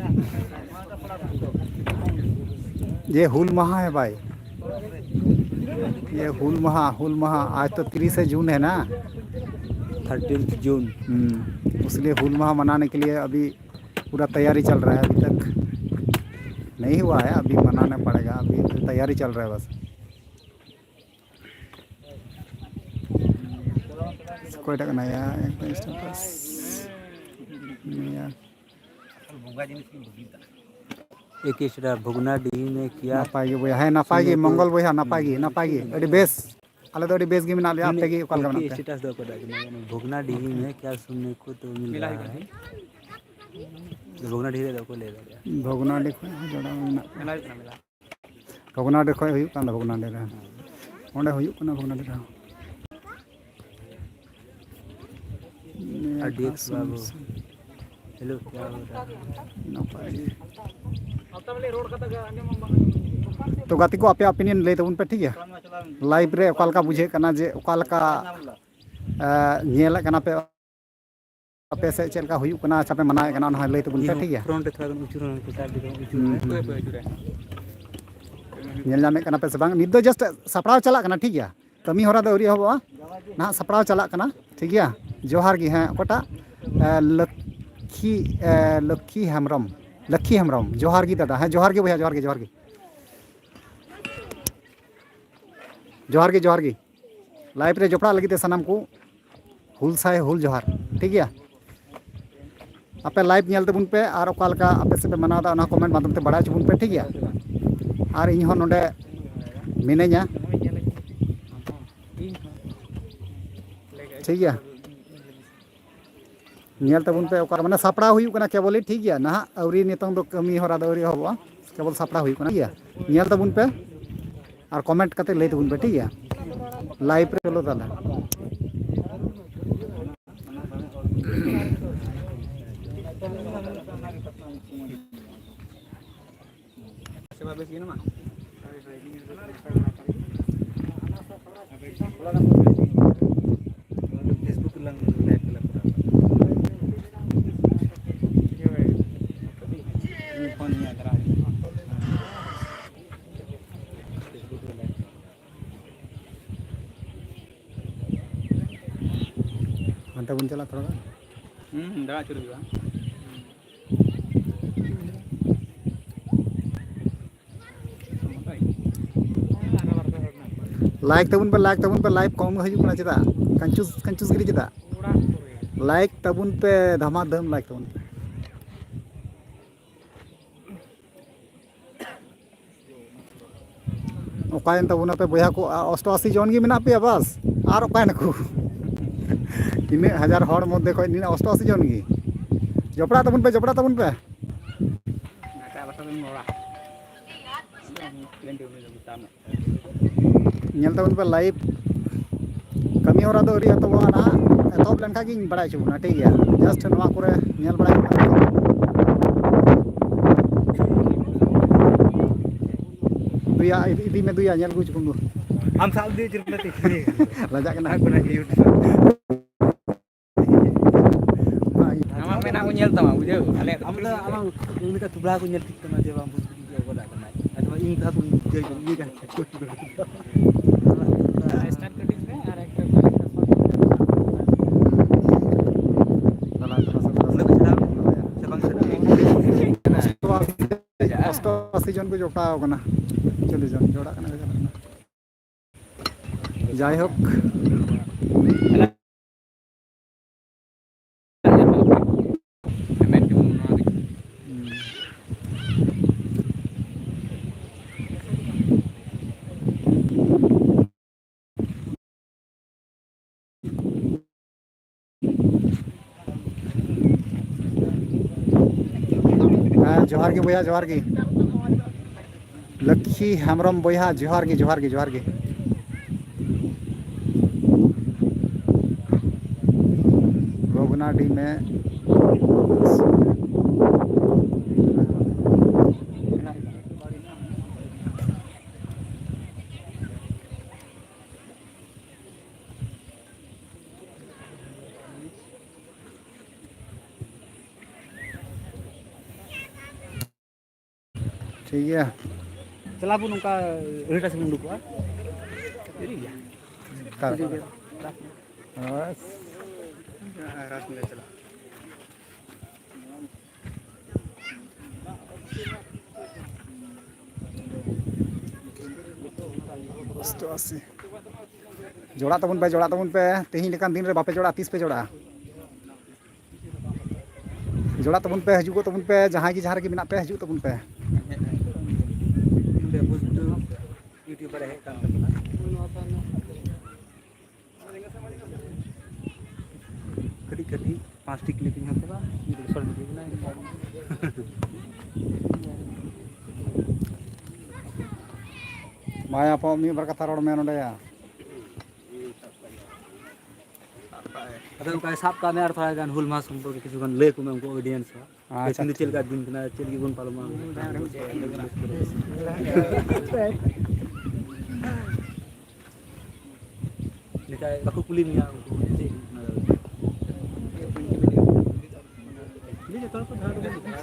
ᱡᱮ ᱦᱩᱞ ᱢᱟᱦᱟ ᱦᱮ ᱵᱷᱟᱭ, ये हुल महा, हुल महा, आज तो तीस जून है ना। थर्टीन्थ जून। हम्म, उसलिए हुल महा मनाने के लिए अभी पूरा तैयारी चल रहा है। अभी तक नहीं हुआ है, अभी मनाना पड़ेगा, अभी तो तैयारी चल रहा है बस। ᱚᱠᱚᱭᱴᱟᱜ ᱠᱟᱱᱟᱭ ᱭᱟ? ᱮᱠᱫᱚᱢ status ᱱᱤᱭᱟᱹ᱾ ᱮᱠ ᱮᱥᱴᱟ ᱵᱷᱩᱜᱽᱱᱟᱰᱤᱦᱤ ᱢᱮ ᱠᱤᱭᱟ? ᱱᱟᱯᱟᱭ ᱜᱮ ᱵᱚᱭᱦᱟ, ᱦᱮᱸ, ᱱᱟᱯᱟᱭ ᱜᱮ, ᱢᱚᱝᱜᱚᱞ ᱵᱚᱭᱦᱟ, ᱱᱟᱯᱟᱭ ᱜᱮ, ᱱᱟᱯᱟᱭ ᱜᱮ, ᱟᱹᱰᱤ ᱵᱮᱥ᱾ ᱟᱞᱮ ᱫᱚ ᱟᱹᱰᱤ ᱵᱮᱥ ᱜᱮ ᱢᱮᱱᱟᱜ ᱞᱮᱭᱟ, ᱟᱯᱮ ᱜᱮ ᱚᱠᱟ ᱞᱮᱠᱟ ᱢᱮᱱᱟᱜ ᱯᱮᱭᱟ? ᱥᱴᱮᱴᱟᱥ ᱫᱚ ᱚᱠᱚᱭ ᱫᱟᱜ ᱠᱟᱱᱟ? ᱵᱷᱩᱜᱽᱱᱟᱰᱤᱦᱤ ᱢᱮ ᱠᱤᱭᱟ ᱥᱩᱱᱱᱮ ᱠᱚ ᱛᱚ ᱢᱤᱞ ᱨᱟᱦᱟ ᱦᱟᱭ᱾ ᱵᱷᱩᱜᱽᱱᱟᱰᱤᱦᱤ ᱨᱮ ᱫᱚ ᱚᱠᱚᱭ ᱞᱟᱹᱭ ᱫᱟᱲᱮᱭᱟᱜᱼᱟ? ᱵᱷᱚᱜᱽᱱᱟᱰᱤ ᱠᱷᱚᱱ ᱦᱚᱸ ᱡᱚᱲᱟᱣ ᱢᱮᱱᱟᱜ ᱠᱚᱣᱟ᱾ ᱵᱷᱚᱜᱽᱱᱟᱰᱤ ᱠᱷᱚᱱ ᱦᱩᱭᱩᱜ ᱠᱟᱱ ᱫᱚ, ᱵᱷᱚᱜᱽᱱᱟᱰᱤ ᱨᱮ᱾ ᱚᱸᱰᱮ ᱦᱩᱭᱩᱜ ᱠᱟᱱᱟ ᱵᱷᱚᱜᱽᱱᱟᱰᱤ ᱨᱮᱦᱚᱸ᱾ ᱟᱹᱰᱤ ᱵᱟᱹᱵᱩ᱾ ᱦᱮᱞᱳ, ᱠᱭᱟ ᱦᱳ ᱨᱟᱦᱟ ᱦᱟᱭ? ᱱᱟᱯᱟᱭ ᱜᱮ᱾ ᱛᱚ ᱜᱟᱛᱮ ᱠᱚ, ᱟᱯᱮᱭᱟᱜ opinion ᱞᱟᱹᱭ ᱛᱟᱵᱚᱱ ᱯᱮ, ᱴᱷᱤᱠ ᱜᱮᱭᱟ? ᱞᱟᱭᱤᱵᱷ ᱨᱮ ᱚᱠᱟ ᱞᱮᱠᱟ ᱵᱩᱡᱷᱟᱹᱜ ᱠᱟᱱᱟ, ᱡᱮ ᱚᱠᱟ ᱞᱮᱠᱟ, ᱮ, ᱧᱮᱞᱮᱫ ᱠᱟᱱᱟ ᱯᱮ, ᱟᱯᱮ ᱥᱮᱫ ᱪᱮᱫ ᱞᱮᱠᱟ ᱦᱩᱭᱩᱜ ᱠᱟᱱᱟ, ᱥᱮ ᱯᱮ ᱢᱟᱱᱟᱣᱮᱫ ᱠᱟᱱᱟ, ᱚᱱᱟ ᱦᱚᱸ ᱞᱟᱹᱭ ᱛᱟᱵᱚᱱ ᱯᱮ, ᱴᱷᱤᱠ ᱜᱮᱭᱟ? ᱯᱷᱨᱚᱱᱴ ᱨᱮ ᱛᱷᱚᱲᱟ ᱜᱟᱱ ᱩᱪᱩ ᱨᱮ ᱩᱪᱩ ᱨᱮ᱾ ᱦᱩᱸ, ᱦᱩᱸ, ᱦᱩᱸ᱾ ᱧᱮᱞ ᱧᱟᱢᱮᱫ ᱠᱟᱱᱟ ᱯᱮ ᱥᱮ ᱵᱟᱝ? ᱱᱤᱛ ᱫᱚ just ᱥᱟᱯᱲᱟᱣ ᱪᱟᱞᱟᱜ ᱠᱟᱱᱟ, ᱴᱷᱤᱠ ᱜᱮᱭᱟ? ᱠᱟᱹᱢᱤ ᱦᱚᱨᱟ ᱫᱚ ᱟᱹᱣᱨᱤ ᱮᱦᱚᱵᱚᱜᱼᱟ, ᱱᱟᱦᱟᱜ ᱥᱟᱯᱲᱟᱣ ᱪᱟᱞᱟᱜ ᱠᱟᱱᱟ, ᱴᱷᱤᱠ ᱜᱮᱭᱟ? ᱡᱚᱦᱟᱨ ᱜᱮ, ᱦᱮᱸ, ᱚᱠᱚᱭᱴᱟᱜ? ᱮ, ᱞᱚᱠᱠᱷᱤ, ᱮ, ᱞᱚᱠᱠᱷᱤ ᱦᱮᱢᱵᱨᱚᱢ, ᱞᱚᱠᱠᱷᱤ ᱦᱮᱢᱵᱨᱚᱢ, ᱡᱚᱦᱟᱨ ᱜᱮ ᱫᱟᱫᱟ, ᱦᱮᱸ, ᱡᱚᱦᱟᱨ ᱜᱮ ᱵᱚᱭᱦᱟ, ᱡᱚᱦᱟᱨ ᱜᱮ, ᱡᱚᱦᱟᱨ ᱜᱮ᱾ ᱡᱚᱦᱟᱨ ᱜᱮ, ᱡᱚᱦᱟᱨ ᱜᱮ᱾ ᱞᱟᱭᱤᱵᱷ ᱨᱮ ᱡᱚᱯᱲᱟᱜ ᱞᱟᱹᱜᱤᱫ ᱛᱮ ᱥᱟᱱᱟᱢ ᱠᱚ ᱦᱩᱞ ᱥᱟᱭ ᱦᱩᱞ ᱡᱚᱦᱟᱨ, ᱴᱷᱤᱠ ᱜᱮᱭᱟ? ᱟᱯᱮ ᱞᱟᱭᱤᱵᱷ ᱧᱮᱞ ᱛᱟᱵᱚᱱ ᱯᱮ ᱟᱨ ᱚᱠᱟ ᱞᱮᱠᱟ ᱟᱯᱮ ᱥᱮᱫ ᱯᱮ ᱢᱟᱱᱟᱣ ᱮᱫᱟ, ᱚᱱᱟ ᱠᱚᱢᱮᱱᱴ ᱢᱟᱫᱽᱫᱷᱚᱢ ᱛᱮ ᱵᱟᱲᱟᱭ ᱦᱚᱪᱚ ᱵᱚᱱ ᱯᱮ, ᱴᱷᱤᱠ ᱜᱮᱭᱟ? ᱟᱨ ᱤᱧ ᱦᱚᱸ ᱱᱚᱰᱮ ᱢᱤᱱᱟᱹᱧᱟ, ᱴᱷᱤᱠ ᱜᱮᱭᱟ? ᱧᱮᱞ ᱛᱟᱵᱚᱱ ᱯᱮ, ᱚᱠᱟ ᱢᱟᱱᱮ ᱥᱟᱯᱲᱟᱣ ᱦᱩᱭᱩᱜ ᱠᱟᱱᱟ ᱠᱮᱵᱚᱞᱤ, ᱴᱷᱤᱠ ᱜᱮᱭᱟ? ᱱᱟᱦᱟᱜ ᱟᱹᱣᱨᱤ, ᱱᱤᱛᱚᱝ ᱫᱚ ᱠᱟᱹᱢᱤ ᱦᱚᱨᱟ ᱫᱚ ᱟᱹᱣᱨᱤ ᱮᱦᱚᱵᱚᱜᱼᱟ, ᱠᱮᱵᱚᱞ ᱥᱟᱯᱲᱟᱣ ᱦᱩᱭᱩᱜ ᱠᱟᱱᱟ, ᱴᱷᱤᱠ ᱜᱮᱭᱟ? ᱧᱮᱞ ᱛᱟᱵᱚᱱ ᱯᱮ ᱟᱨ ᱠᱚᱢᱮᱱᱴ ᱠᱟᱛᱮ ᱞᱟᱹᱭ ᱛᱟᱵᱚᱱ ᱯᱮ, ᱴᱷᱤᱠ ᱜᱮᱭᱟ? ᱞᱟᱭᱤᱵᱷ ᱨᱮ ᱪᱚᱞᱚ ᱛᱟᱦᱚᱞᱮ᱾ ᱥᱮᱵᱟ ᱵᱮᱥ ᱜᱮ ᱢᱮᱱᱟᱢᱟ? ᱦᱳᱭ, ᱦᱳᱭ, ᱱᱤᱭᱟᱹ ᱫᱚ ᱱᱟᱯᱟᱭ ᱵᱟᱲᱟ ᱜᱮ᱾ ᱯᱷᱮᱥᱵᱩᱠ ᱨᱮᱞᱟᱝ ᱞᱟᱭᱤᱵᱷ ᱨᱮᱞᱟᱝ ᱠᱚᱨᱟᱣᱟ᱾ ᱤᱧ ᱯᱷᱳᱱ ᱤᱧ ᱟᱫᱨᱟ᱾ ᱯᱷᱮᱥᱵᱩᱠ ᱨᱮ ᱞᱟᱭᱤᱵᱷ᱾ ᱛᱮᱵᱚᱱ ᱪᱟᱞᱟᱜ ᱛᱷᱚᱲᱟ ᱜᱟᱱ᱾ ᱦᱩᱸ, ᱦᱩᱸ, ᱫᱟᱬᱟ ᱟᱹᱪᱩᱨ ᱦᱩᱭᱩᱜᱼᱟ᱾ ᱞᱟᱭᱤᱠ ᱛᱟᱵᱚᱱ ᱯᱮ, ᱞᱟᱭᱤᱠ ᱛᱟᱵᱚᱱ ᱯᱮ, ᱞᱟᱭᱤᱠ ᱠᱚᱢ ᱜᱮ ᱦᱤᱡᱩᱜ ᱠᱟᱱᱟ ᱪᱮᱫᱟᱜ? ᱠᱟᱧᱪᱩᱥ, ᱠᱟᱧᱪᱩᱥ ᱜᱤᱨᱤ ᱪᱮᱫᱟᱜ? ᱞᱟᱭᱤᱠ ᱛᱟᱵᱚᱱ ᱯᱮ, ᱫᱷᱟᱢᱟ ᱫᱷᱟᱹᱢ ᱞᱟᱭᱤᱠ ᱛᱟᱵᱚᱱ ᱯᱮ᱾ ᱚᱠᱟᱭᱮᱱ ᱛᱟᱵᱚᱱᱟᱯᱮ ᱵᱚᱭᱦᱟ ᱠᱚ? ᱟ, ᱚᱥᱴᱚ ᱟᱥᱤ ᱡᱚᱱ ᱜᱮ ᱢᱮᱱᱟᱜ ᱯᱮᱭᱟ ᱵᱟᱥ, ᱟᱨ ᱚᱠᱟᱭᱮᱱᱟᱠᱚ? ᱤᱱᱟᱹᱜ ᱦᱟᱡᱟᱨ ᱦᱚᱲ ᱢᱚᱫᱽᱫᱷᱮ ᱠᱷᱚᱱ ᱱᱤᱱᱟᱹᱜ ᱚᱥᱴᱚ ᱟᱥᱤ ᱡᱚᱱ ᱜᱮ᱾ ᱡᱚᱯᱲᱟᱜ ᱛᱟᱵᱚᱱ ᱯᱮ, ᱡᱚᱯᱲᱟᱜ ᱛᱟᱵᱚᱱ ᱯᱮ᱾ ᱧᱮᱞ ᱛᱟᱵᱚᱱ ᱯᱮ ᱞᱟᱭᱤᱵᱷ᱾ ᱠᱟᱹᱢᱤ ᱦᱚᱨᱟ ᱫᱚ ᱟᱹᱣᱨᱤ ᱮᱛᱚᱦᱚᱵᱚᱜᱼᱟ ᱱᱟᱦᱟᱜ, ᱮᱛᱚᱦᱚᱵ ᱞᱮᱱᱠᱷᱟᱱ ᱜᱤᱧ ᱵᱟᱲᱟᱭ ᱦᱚᱪᱚ ᱵᱚᱱᱟ, ᱴᱷᱤᱠ ᱜᱮᱭᱟ? ᱡᱟᱥᱴ ᱱᱚᱣᱟ ᱠᱚᱨᱮ ᱧᱮᱞ ᱵᱟᱲᱟᱭ ᱦᱩᱭᱩᱜ ᱠᱟᱱᱟ᱾ ᱫᱩᱭᱟ, ᱤᱫᱤ, ᱤᱫᱤ ᱢᱮ ᱫᱩᱭᱟ, ᱧᱮᱞ ᱟᱹᱜᱩ ᱦᱚᱪᱚ ᱠᱚᱢ ᱫᱩ᱾ ᱟᱢ ᱥᱟᱵ ᱤᱫᱤ ᱦᱚᱪᱚ ᱞᱮᱠᱟ ᱛᱮ ᱞᱟᱡᱟᱜ ᱠᱟᱱᱟ᱾ ᱟᱨ ᱠᱚᱱᱟ YouTube᱾ ᱟᱢᱟᱜ ᱢᱮᱫ ᱦᱟᱸᱜ ᱠᱚ ᱧᱮᱞ ᱛᱟᱢᱟ, ᱵᱩᱡᱷᱟᱹᱣ? ᱟᱞᱮᱭᱟᱜ ᱫᱚ ᱟᱢ ᱫᱚ ᱟᱞᱟᱝ ᱩᱱᱤ ᱞᱮᱠᱟ ᱛᱷᱩᱵᱲᱟ ᱠᱚ ᱧᱮᱞ ᱴᱷᱤᱠ ᱛᱟᱢᱟ ᱡᱮ ᱵᱟᱝ ᱵᱚᱱ ᱜᱤᱰᱤ ᱜᱚᱫ ᱟᱠᱟᱱᱟ᱾ ᱟᱫᱚ ᱤᱧ ᱫᱚ ᱦᱟᱸᱜ ᱤᱭᱟᱹ ᱤᱭᱟᱹ ᱠᱟᱱᱟ᱾ ᱥᱴᱟᱨᱴ ᱠᱟᱹᱴᱤᱡ ᱯᱮ ᱟᱨ ᱮᱠᱴᱩ ᱚᱸᱰᱮ ᱠᱚ ᱪᱷᱟᱲᱟᱣ ᱥᱮ ᱵᱟᱝ ᱪᱷᱟᱲᱟᱣ? ᱚᱥᱴᱚ ᱟᱥᱤ ᱡᱚᱱ ᱠᱚ ᱡᱚᱴᱟᱣ ᱠᱟᱱᱟ, ᱪᱚᱞᱞᱤᱥ ᱡᱚᱱ ᱡᱚᱲᱟᱜ ᱠᱟᱱᱟ ᱠᱚ, ᱪᱟᱞᱟᱜ ᱠᱟᱱᱟ᱾ ᱡᱟᱭᱦᱳᱠ, ᱦᱮᱸ, ᱡᱚᱦᱟᱨ ᱜᱮ ᱵᱚᱭᱦᱟ, ᱡᱚᱦᱟᱨ ᱜᱮ᱾ ᱞᱚᱠᱠᱷᱤ ᱦᱮᱢᱵᱨᱚᱢ ᱵᱚᱭᱦᱟ, ᱡᱚᱦᱟᱨ ᱜᱮ, ᱡᱚᱦᱟᱨ ᱜᱮ, ᱡᱚᱦᱟᱨ ᱜᱮ᱾ ᱵᱷᱚᱜᱽᱱᱟᱰᱤ ᱢᱮ᱾ ᱴᱷᱤᱠ ᱜᱮᱭᱟ᱾ ᱪᱟᱞᱟᱣ ᱵᱚᱱ ᱱᱚᱝᱠᱟ ᱟᱹᱲᱤᱴᱟ ᱥᱮᱫ ᱵᱚᱱ ᱩᱰᱩᱠᱚᱜᱼᱟ᱾ ᱫᱮᱨᱤ ᱜᱮᱭᱟ᱾ ᱚᱠᱟ ᱨᱮ? ᱦᱳᱭ᱾ ᱚᱥᱴᱚ ᱟᱥᱤ᱾ ᱡᱚᱲᱟᱜ ᱛᱟᱵᱚᱱ ᱯᱮ, ᱡᱚᱲᱟᱜ ᱛᱟᱵᱚᱱ ᱯᱮ᱾ ᱛᱮᱦᱮᱧ ᱞᱮᱠᱟᱱ ᱫᱤᱱ ᱨᱮ ᱵᱟᱯᱮ ᱡᱚᱲᱟᱜᱼᱟ, ᱛᱤᱥ ᱯᱮ ᱡᱚᱲᱟᱜᱼᱟ? ᱡᱚᱲᱟᱜ ᱛᱟᱵᱚᱱ ᱯᱮ, ᱦᱤᱡᱩᱜᱚᱜ ᱛᱟᱵᱚᱱ ᱯᱮ, ᱡᱟᱦᱟᱸᱭ ᱜᱮ ᱡᱟᱦᱟᱸ ᱨᱮᱜᱮ ᱢᱮᱱᱟᱜ ᱯᱮ, ᱦᱤᱡᱩᱜ ᱛᱟᱵᱚᱱ ᱯᱮ᱾ ᱱᱚᱰᱮ ᱵᱩᱡᱽ ᱫᱚ ᱤᱭᱩᱴᱩᱵᱟᱨ ᱮ ᱦᱮᱡ ᱠᱟᱱ ᱛᱟᱵᱚᱱᱟ᱾ ᱠᱟᱹᱴᱤᱡ ᱠᱟᱹᱴᱤᱡ ᱯᱟᱸᱪᱴᱤ ᱠᱞᱤᱯ ᱤᱧ ᱦᱟᱛᱟᱣᱟ, ᱢᱤᱫ ᱵᱚᱪᱷᱚᱨ ᱵᱷᱤᱰᱤᱭᱳ ᱵᱮᱱᱟᱣ᱾ ᱢᱟᱭᱟ ᱟᱯᱟ, ᱢᱤᱫ ᱵᱟᱨ ᱠᱟᱛᱷᱟ ᱨᱚᱲ ᱢᱮ ᱱᱚᱰᱮ ᱭᱟ᱾ ᱟᱫᱚ ᱚᱱᱠᱟ ᱥᱟᱵ ᱠᱟᱜ ᱢᱮ, ᱟᱨ ᱛᱷᱚᱲᱟ ᱜᱟᱱ ᱦᱩᱞ ᱢᱟᱦᱟ ᱥᱚᱢᱯᱚᱨᱠᱮ ᱠᱤᱪᱷᱩ ᱜᱟᱱ ᱞᱟᱹᱭ ᱟᱠᱚ ᱢᱮ ᱩᱱᱠᱩ ᱚᱰᱤᱭᱮᱱᱥ ᱦᱚᱸ᱾ ᱟᱪᱪᱷᱟ, ᱛᱮᱦᱮᱧ ᱫᱚ ᱪᱮᱫ ᱴᱷᱤᱠ ᱞᱮᱠᱟ ᱜᱮᱭᱟ᱾ ᱫᱤᱱ ᱠᱟᱱᱟ, ᱪᱮᱫ ᱞᱟᱹᱜᱤᱫ ᱵᱚᱱ ᱯᱟᱞᱚᱱᱟ? ᱱᱮᱛᱟᱨ ᱵᱟᱠᱚ ᱠᱩᱞᱤ ᱢᱮᱭᱟ ᱩᱱᱠᱩ ᱪᱮᱫ ᱦᱩᱭᱩᱜ ᱠᱟᱱᱟ? ᱡᱚᱛᱚ ᱦᱚᱲ ᱠᱚ ᱫᱷᱟᱨᱟ ᱫᱷᱟᱨᱟ᱾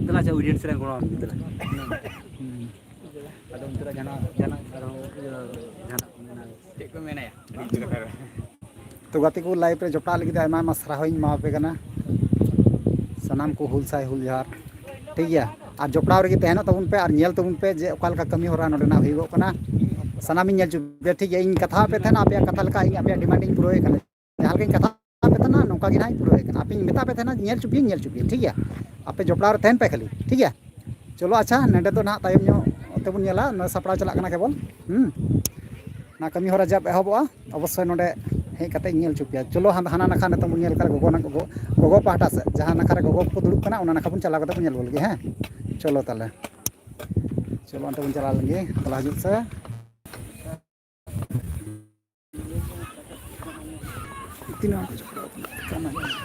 ᱫᱮᱞᱟ ᱪᱮ ᱚᱰᱤᱭᱮᱱᱥ ᱨᱮ ᱜᱚᱲᱚ ᱟᱢ ᱜᱮ ᱫᱮᱞᱟ᱾ ᱦᱩᱸ᱾ ᱟᱫᱚ ᱚᱱᱛᱮ ᱨᱮ ᱡᱟᱦᱟᱱᱟᱜ, ᱡᱟᱦᱟᱱᱟᱜ ᱟᱨᱦᱚᱸ ᱤᱭᱟᱹ ᱡᱟᱦᱟᱱᱟᱜ ᱢᱮᱱᱟ? ᱪᱮᱫ ᱠᱚ ᱢᱮᱱᱟᱭᱟ? ᱛᱚ ᱜᱟᱛᱮ ᱠᱚ, ᱞᱟᱭᱤᱵᱷ ᱨᱮ ᱡᱚᱯᱲᱟᱜ ᱞᱟᱹᱜᱤᱫ ᱟᱭᱢᱟ ᱟᱭᱢᱟ ᱥᱟᱨᱦᱟᱣ ᱤᱧ ᱮᱢᱟᱣᱟᱯᱮ ᱠᱟᱱᱟ᱾ ᱥᱟᱱᱟᱢ ᱠᱚ ᱦᱩᱞ ᱥᱟᱭ ᱦᱩᱞ ᱡᱚᱦᱟᱨ᱾ ᱴᱷᱤᱠ ᱜᱮᱭᱟ, ᱟᱨ ᱡᱚᱯᱲᱟᱣ ᱨᱮᱜᱮ ᱛᱟᱦᱮᱱᱚᱜ ᱛᱟᱵᱚᱱ ᱯᱮ ᱟᱨ ᱧᱮᱞ ᱛᱟᱵᱚᱱ ᱯᱮ ᱡᱮ ᱚᱠᱟ ᱞᱮᱠᱟ ᱠᱟᱹᱢᱤ ᱦᱚᱨᱟ ᱱᱚᱰᱮᱱᱟᱜ ᱦᱩᱭᱩᱜᱚᱜ ᱠᱟᱱᱟ᱾ ᱥᱟᱱᱟᱢᱤᱧ ᱧᱮᱞ ᱦᱚᱪᱚ ᱯᱮᱭᱟ, ᱴᱷᱤᱠ ᱜᱮᱭᱟ᱾ ᱤᱧ ᱠᱟᱛᱷᱟ ᱟᱯᱮ ᱛᱟᱦᱮᱱᱟ, ᱟᱯᱮᱭᱟᱜ ᱠᱟᱛᱷᱟ ᱞᱮᱠᱟ ᱤᱧ ᱟᱯᱮᱭᱟᱜ ᱰᱤᱢᱟᱱᱰ ᱤᱧ ᱯᱩᱨᱟᱹᱣᱮᱫ ᱠᱟᱱᱟ᱾ ᱡᱟᱦᱟᱸ ᱞᱮᱠᱟᱧ ᱠᱟᱛᱷᱟ ᱟᱯᱮ ᱛᱟᱦᱮᱱᱟ, ᱱᱚᱝᱠᱟ ᱜᱮ ᱱᱟᱦᱟᱜ ᱤᱧ ᱯᱩᱨᱟᱹᱣᱮᱫ ᱠᱟᱱᱟ᱾ ᱟᱯᱮᱧ ᱢᱮᱛᱟ ᱯᱮ ᱛᱟᱦᱮᱱᱟ, ᱧᱮᱞ ᱦᱚᱪᱚ ᱯᱮᱭᱟᱹᱧ, ᱧᱮᱞ ᱦᱚᱪᱚ ᱯᱮᱭᱟᱹᱧ, ᱴᱷᱤᱠ ᱜᱮᱭᱟ᱾ ᱟᱯᱮ ᱡᱚᱯᱲᱟᱣ ᱨᱮ ᱛᱟᱦᱮᱱ ᱯᱮ ᱠᱷᱟᱹᱞᱤ, ᱴᱷᱤᱠ ᱜᱮᱭᱟ᱾ ᱪᱚᱞᱚ, ᱟᱪᱪᱷᱟ, ᱱᱚᱰᱮ ᱫᱚ ᱱᱟᱦᱟᱜ ᱛᱟᱭᱚᱢ ᱧᱚᱜ ᱛᱮᱵᱚᱱ ᱧᱮᱞᱟ, ᱱᱚᱣᱟ ᱥᱟᱯᱲᱟᱣ ᱪᱟᱞᱟᱜ ᱠᱟᱱᱟ ᱠᱮᱵᱚᱞ᱾ ᱦᱩᱸ, ᱚᱱᱟ ᱠᱟᱹᱢᱤ ᱦᱚᱨᱟ ᱡᱟᱵ ᱮᱦᱚᱵᱚᱜᱼᱟ, ᱚᱵᱚᱥᱥᱳᱭ ᱱᱚᱰᱮ ᱦᱮᱡ ᱠᱟᱛᱮ ᱤᱧ ᱧᱮᱞ ᱦᱚᱪᱚ ᱯᱮᱭᱟ᱾ ᱪᱚᱞᱚ, ᱦᱟᱱ-, ᱦᱟᱱᱟ ᱱᱟᱠᱷᱟ ᱱᱤᱛᱚᱝ ᱵᱚᱱ ᱧᱮᱞ ᱠᱟᱱᱟ ᱜᱚᱜᱚ, ᱜᱚᱜᱚ, ᱜᱚᱜᱚ ᱯᱟᱦᱴᱟ ᱥᱮᱫ, ᱡᱟᱦᱟᱸ ᱱᱟᱠᱷᱟ ᱨᱮ ᱜᱚᱜᱚ ᱠᱚ ᱫᱩᱲᱩᱵ ᱠᱟᱱᱟ, ᱚᱱᱟ ᱱᱟᱠᱷᱟ ᱵᱚᱱ ᱪᱟᱞᱟᱣ ᱠᱟᱛᱮ ᱵᱚᱱ ᱧᱮᱞ ᱜᱚᱫ ᱞᱮᱜᱮ, ᱦᱮᱸ᱾ ᱪᱚᱞᱚ ᱛᱟᱦᱞᱮ, ᱪᱚᱞᱚ ᱚᱱᱛᱮ ᱵᱚᱱ ᱪᱟᱞᱟᱣ ᱞᱮᱱᱜᱮ, ᱛᱟᱦᱞᱮ ᱦᱤᱡᱩᱜ ᱥᱮ᱾ ᱛᱤᱱᱟᱹᱜ ᱦᱚᱲ ᱠᱚ ᱡᱚᱯᱲᱟᱣ ᱠᱟᱱᱟ? ᱴᱷᱤᱠᱟᱹᱱᱟ ᱵᱟᱹᱱᱩᱜᱼᱟ᱾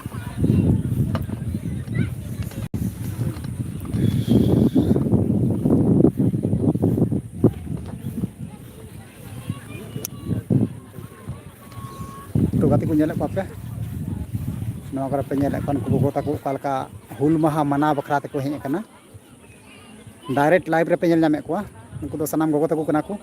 ᱛᱚ ᱜᱟᱛᱮ ᱠᱚ ᱧᱮᱞᱮᱫ ᱠᱚᱣᱟ ᱯᱮ, ᱱᱚᱣᱟ ᱠᱚᱨᱮ ᱯᱮ ᱧᱮᱞᱮᱫ ᱠᱚᱣᱟ ᱱᱩᱠᱩ ᱜᱚᱜᱚ ᱛᱟᱠᱚ ᱚᱠᱟ ᱞᱮᱠᱟ ᱦᱩᱞ ᱢᱟᱦᱟ ᱢᱟᱱᱟᱣ ᱵᱟᱠᱷᱨᱟ ᱛᱮᱠᱚ ᱦᱮᱡ ᱟᱠᱟᱱᱟ᱾ ᱰᱟᱭᱨᱮᱠᱴ ᱞᱟᱭᱤᱵᱷ ᱨᱮᱯᱮ ᱧᱮᱞ ᱧᱟᱢᱮᱫ ᱠᱚᱣᱟ᱾ ᱩᱱᱠᱩ ᱫᱚ ᱥᱟᱱᱟᱢ ᱜᱚᱜᱚ ᱛᱟᱠᱚ ᱠᱟᱱᱟ ᱠᱚ᱾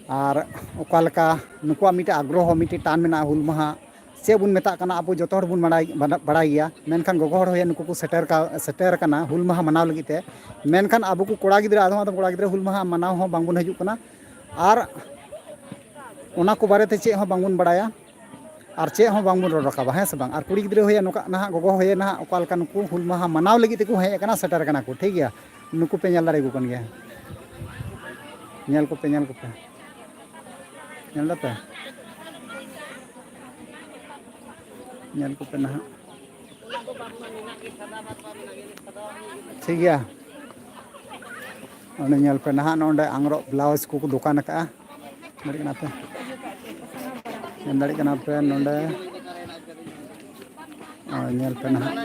ᱟᱨ ᱚᱠᱟ ᱞᱮᱠᱟ ᱱᱩᱠᱩᱣᱟᱜ ᱢᱤᱫᱴᱮᱱ ᱟᱜᱽᱨᱚᱦᱚ, ᱢᱤᱫᱴᱮᱱ ᱴᱟᱱ ᱢᱮᱱᱟᱜᱼᱟ ᱦᱩᱞ ᱢᱟᱦᱟ ᱪᱮᱫ ᱵᱚᱱ ᱢᱮᱛᱟᱜ ᱠᱟᱱᱟ, ᱟᱵᱚ ᱡᱚᱛᱚ ᱦᱚᱲ ᱵᱚᱱ ᱵᱟᱲᱟᱭ, ᱵᱟᱰᱟᱭ ᱜᱮᱭᱟ, ᱢᱮᱱᱠᱷᱟᱱ ᱜᱚᱜᱚ ᱦᱚᱲ ᱦᱚᱭᱮ ᱱᱩᱠᱩ ᱠᱚ ᱥᱮᱴᱮᱨ ᱠᱟ-, ᱥᱮᱴᱮᱨ ᱟᱠᱟᱱᱟ ᱦᱩᱞ ᱢᱟᱦᱟ ᱢᱟᱱᱟᱣ ᱞᱟᱹᱜᱤᱫ ᱛᱮ, ᱢᱮᱱᱠᱷᱟᱱ ᱟᱵᱚ ᱠᱚ ᱠᱚᱲᱟ ᱜᱤᱫᱽᱨᱟᱹ, ᱟᱫᱚᱢ ᱟᱫᱚᱢ ᱠᱚᱲᱟ ᱜᱤᱫᱽᱨᱟᱹ ᱦᱩᱞ ᱢᱟᱦᱟ ᱢᱟᱱᱟᱣ ᱦᱚᱸ ᱵᱟᱝᱵᱚᱱ ᱦᱤᱡᱩᱜ ᱠᱟᱱᱟ, ᱟᱨ ᱚᱱᱟ ᱠᱚ ᱵᱟᱨᱮᱛᱮ ᱪᱮᱫ ᱦᱚᱸ ᱵᱟᱝᱵᱚᱱ ᱵᱟᱲᱟᱭᱟ, ᱟᱨ ᱪᱮᱫ ᱦᱚᱸ ᱵᱟᱝᱵᱚᱱ ᱨᱚᱲ ᱨᱟᱠᱟᱵᱟ, ᱦᱮᱸ ᱥᱮ ᱵᱟᱝ? ᱟᱨ ᱠᱩᱲᱤ ᱜᱤᱫᱽᱨᱟᱹ ᱦᱚᱭᱮ ᱱᱚᱝᱠᱟ, ᱱᱟᱦᱟᱜ ᱜᱚᱜᱚ ᱦᱚᱭᱮ ᱱᱟᱦᱟᱜ ᱚᱠᱟ ᱞᱮᱠᱟ ᱱᱩᱠᱩ ᱦᱩᱞ ᱢᱟᱦᱟ ᱢᱟᱱᱟᱣ ᱞᱟᱹᱜᱤᱫ ᱛᱮᱠᱚ ᱦᱮᱡ ᱟᱠᱟᱱᱟ, ᱥᱮᱴᱮᱨ ᱟᱠᱟᱱᱟ ᱠᱚ, ᱴᱷᱤᱠ ᱜᱮᱭᱟ, ᱱᱩᱠᱩ ᱯᱮ ᱧᱮᱞ ᱫᱟᱲᱮᱭᱟᱠᱚ ᱠᱟᱱ ᱜᱮᱭᱟ, ᱧᱮᱞ ᱠᱚᱯᱮ, ᱧᱮᱞ ᱠᱚᱯᱮ, ᱧᱮᱞ ᱫᱟᱯᱮ, ᱧᱮᱞ ᱠᱚᱯᱮ ᱱᱟᱦᱟᱜ᱾ ᱴᱷᱤᱠ ᱜᱮᱭᱟ, ᱚᱸᱰᱮ ᱧᱮᱞ ᱯᱮ ᱱᱟᱦᱟᱜ, ᱱᱚᱰᱮ ᱟᱝᱨᱚᱵ ᱵᱞᱟᱣᱩᱡᱽ ᱠᱚᱠᱚ ᱫᱚᱠᱟᱱ ᱟᱠᱟᱫᱼᱟ, ᱫᱟᱲᱮᱭᱟᱜ ᱠᱟᱱᱟ ᱯᱮ, ᱧᱮᱞ ᱫᱟᱲᱮᱭᱟᱜ ᱠᱟᱱᱟ ᱯᱮ ᱱᱚᱰᱮ, ᱚ, ᱧᱮᱞ ᱯᱮ ᱱᱟᱦᱟᱜ᱾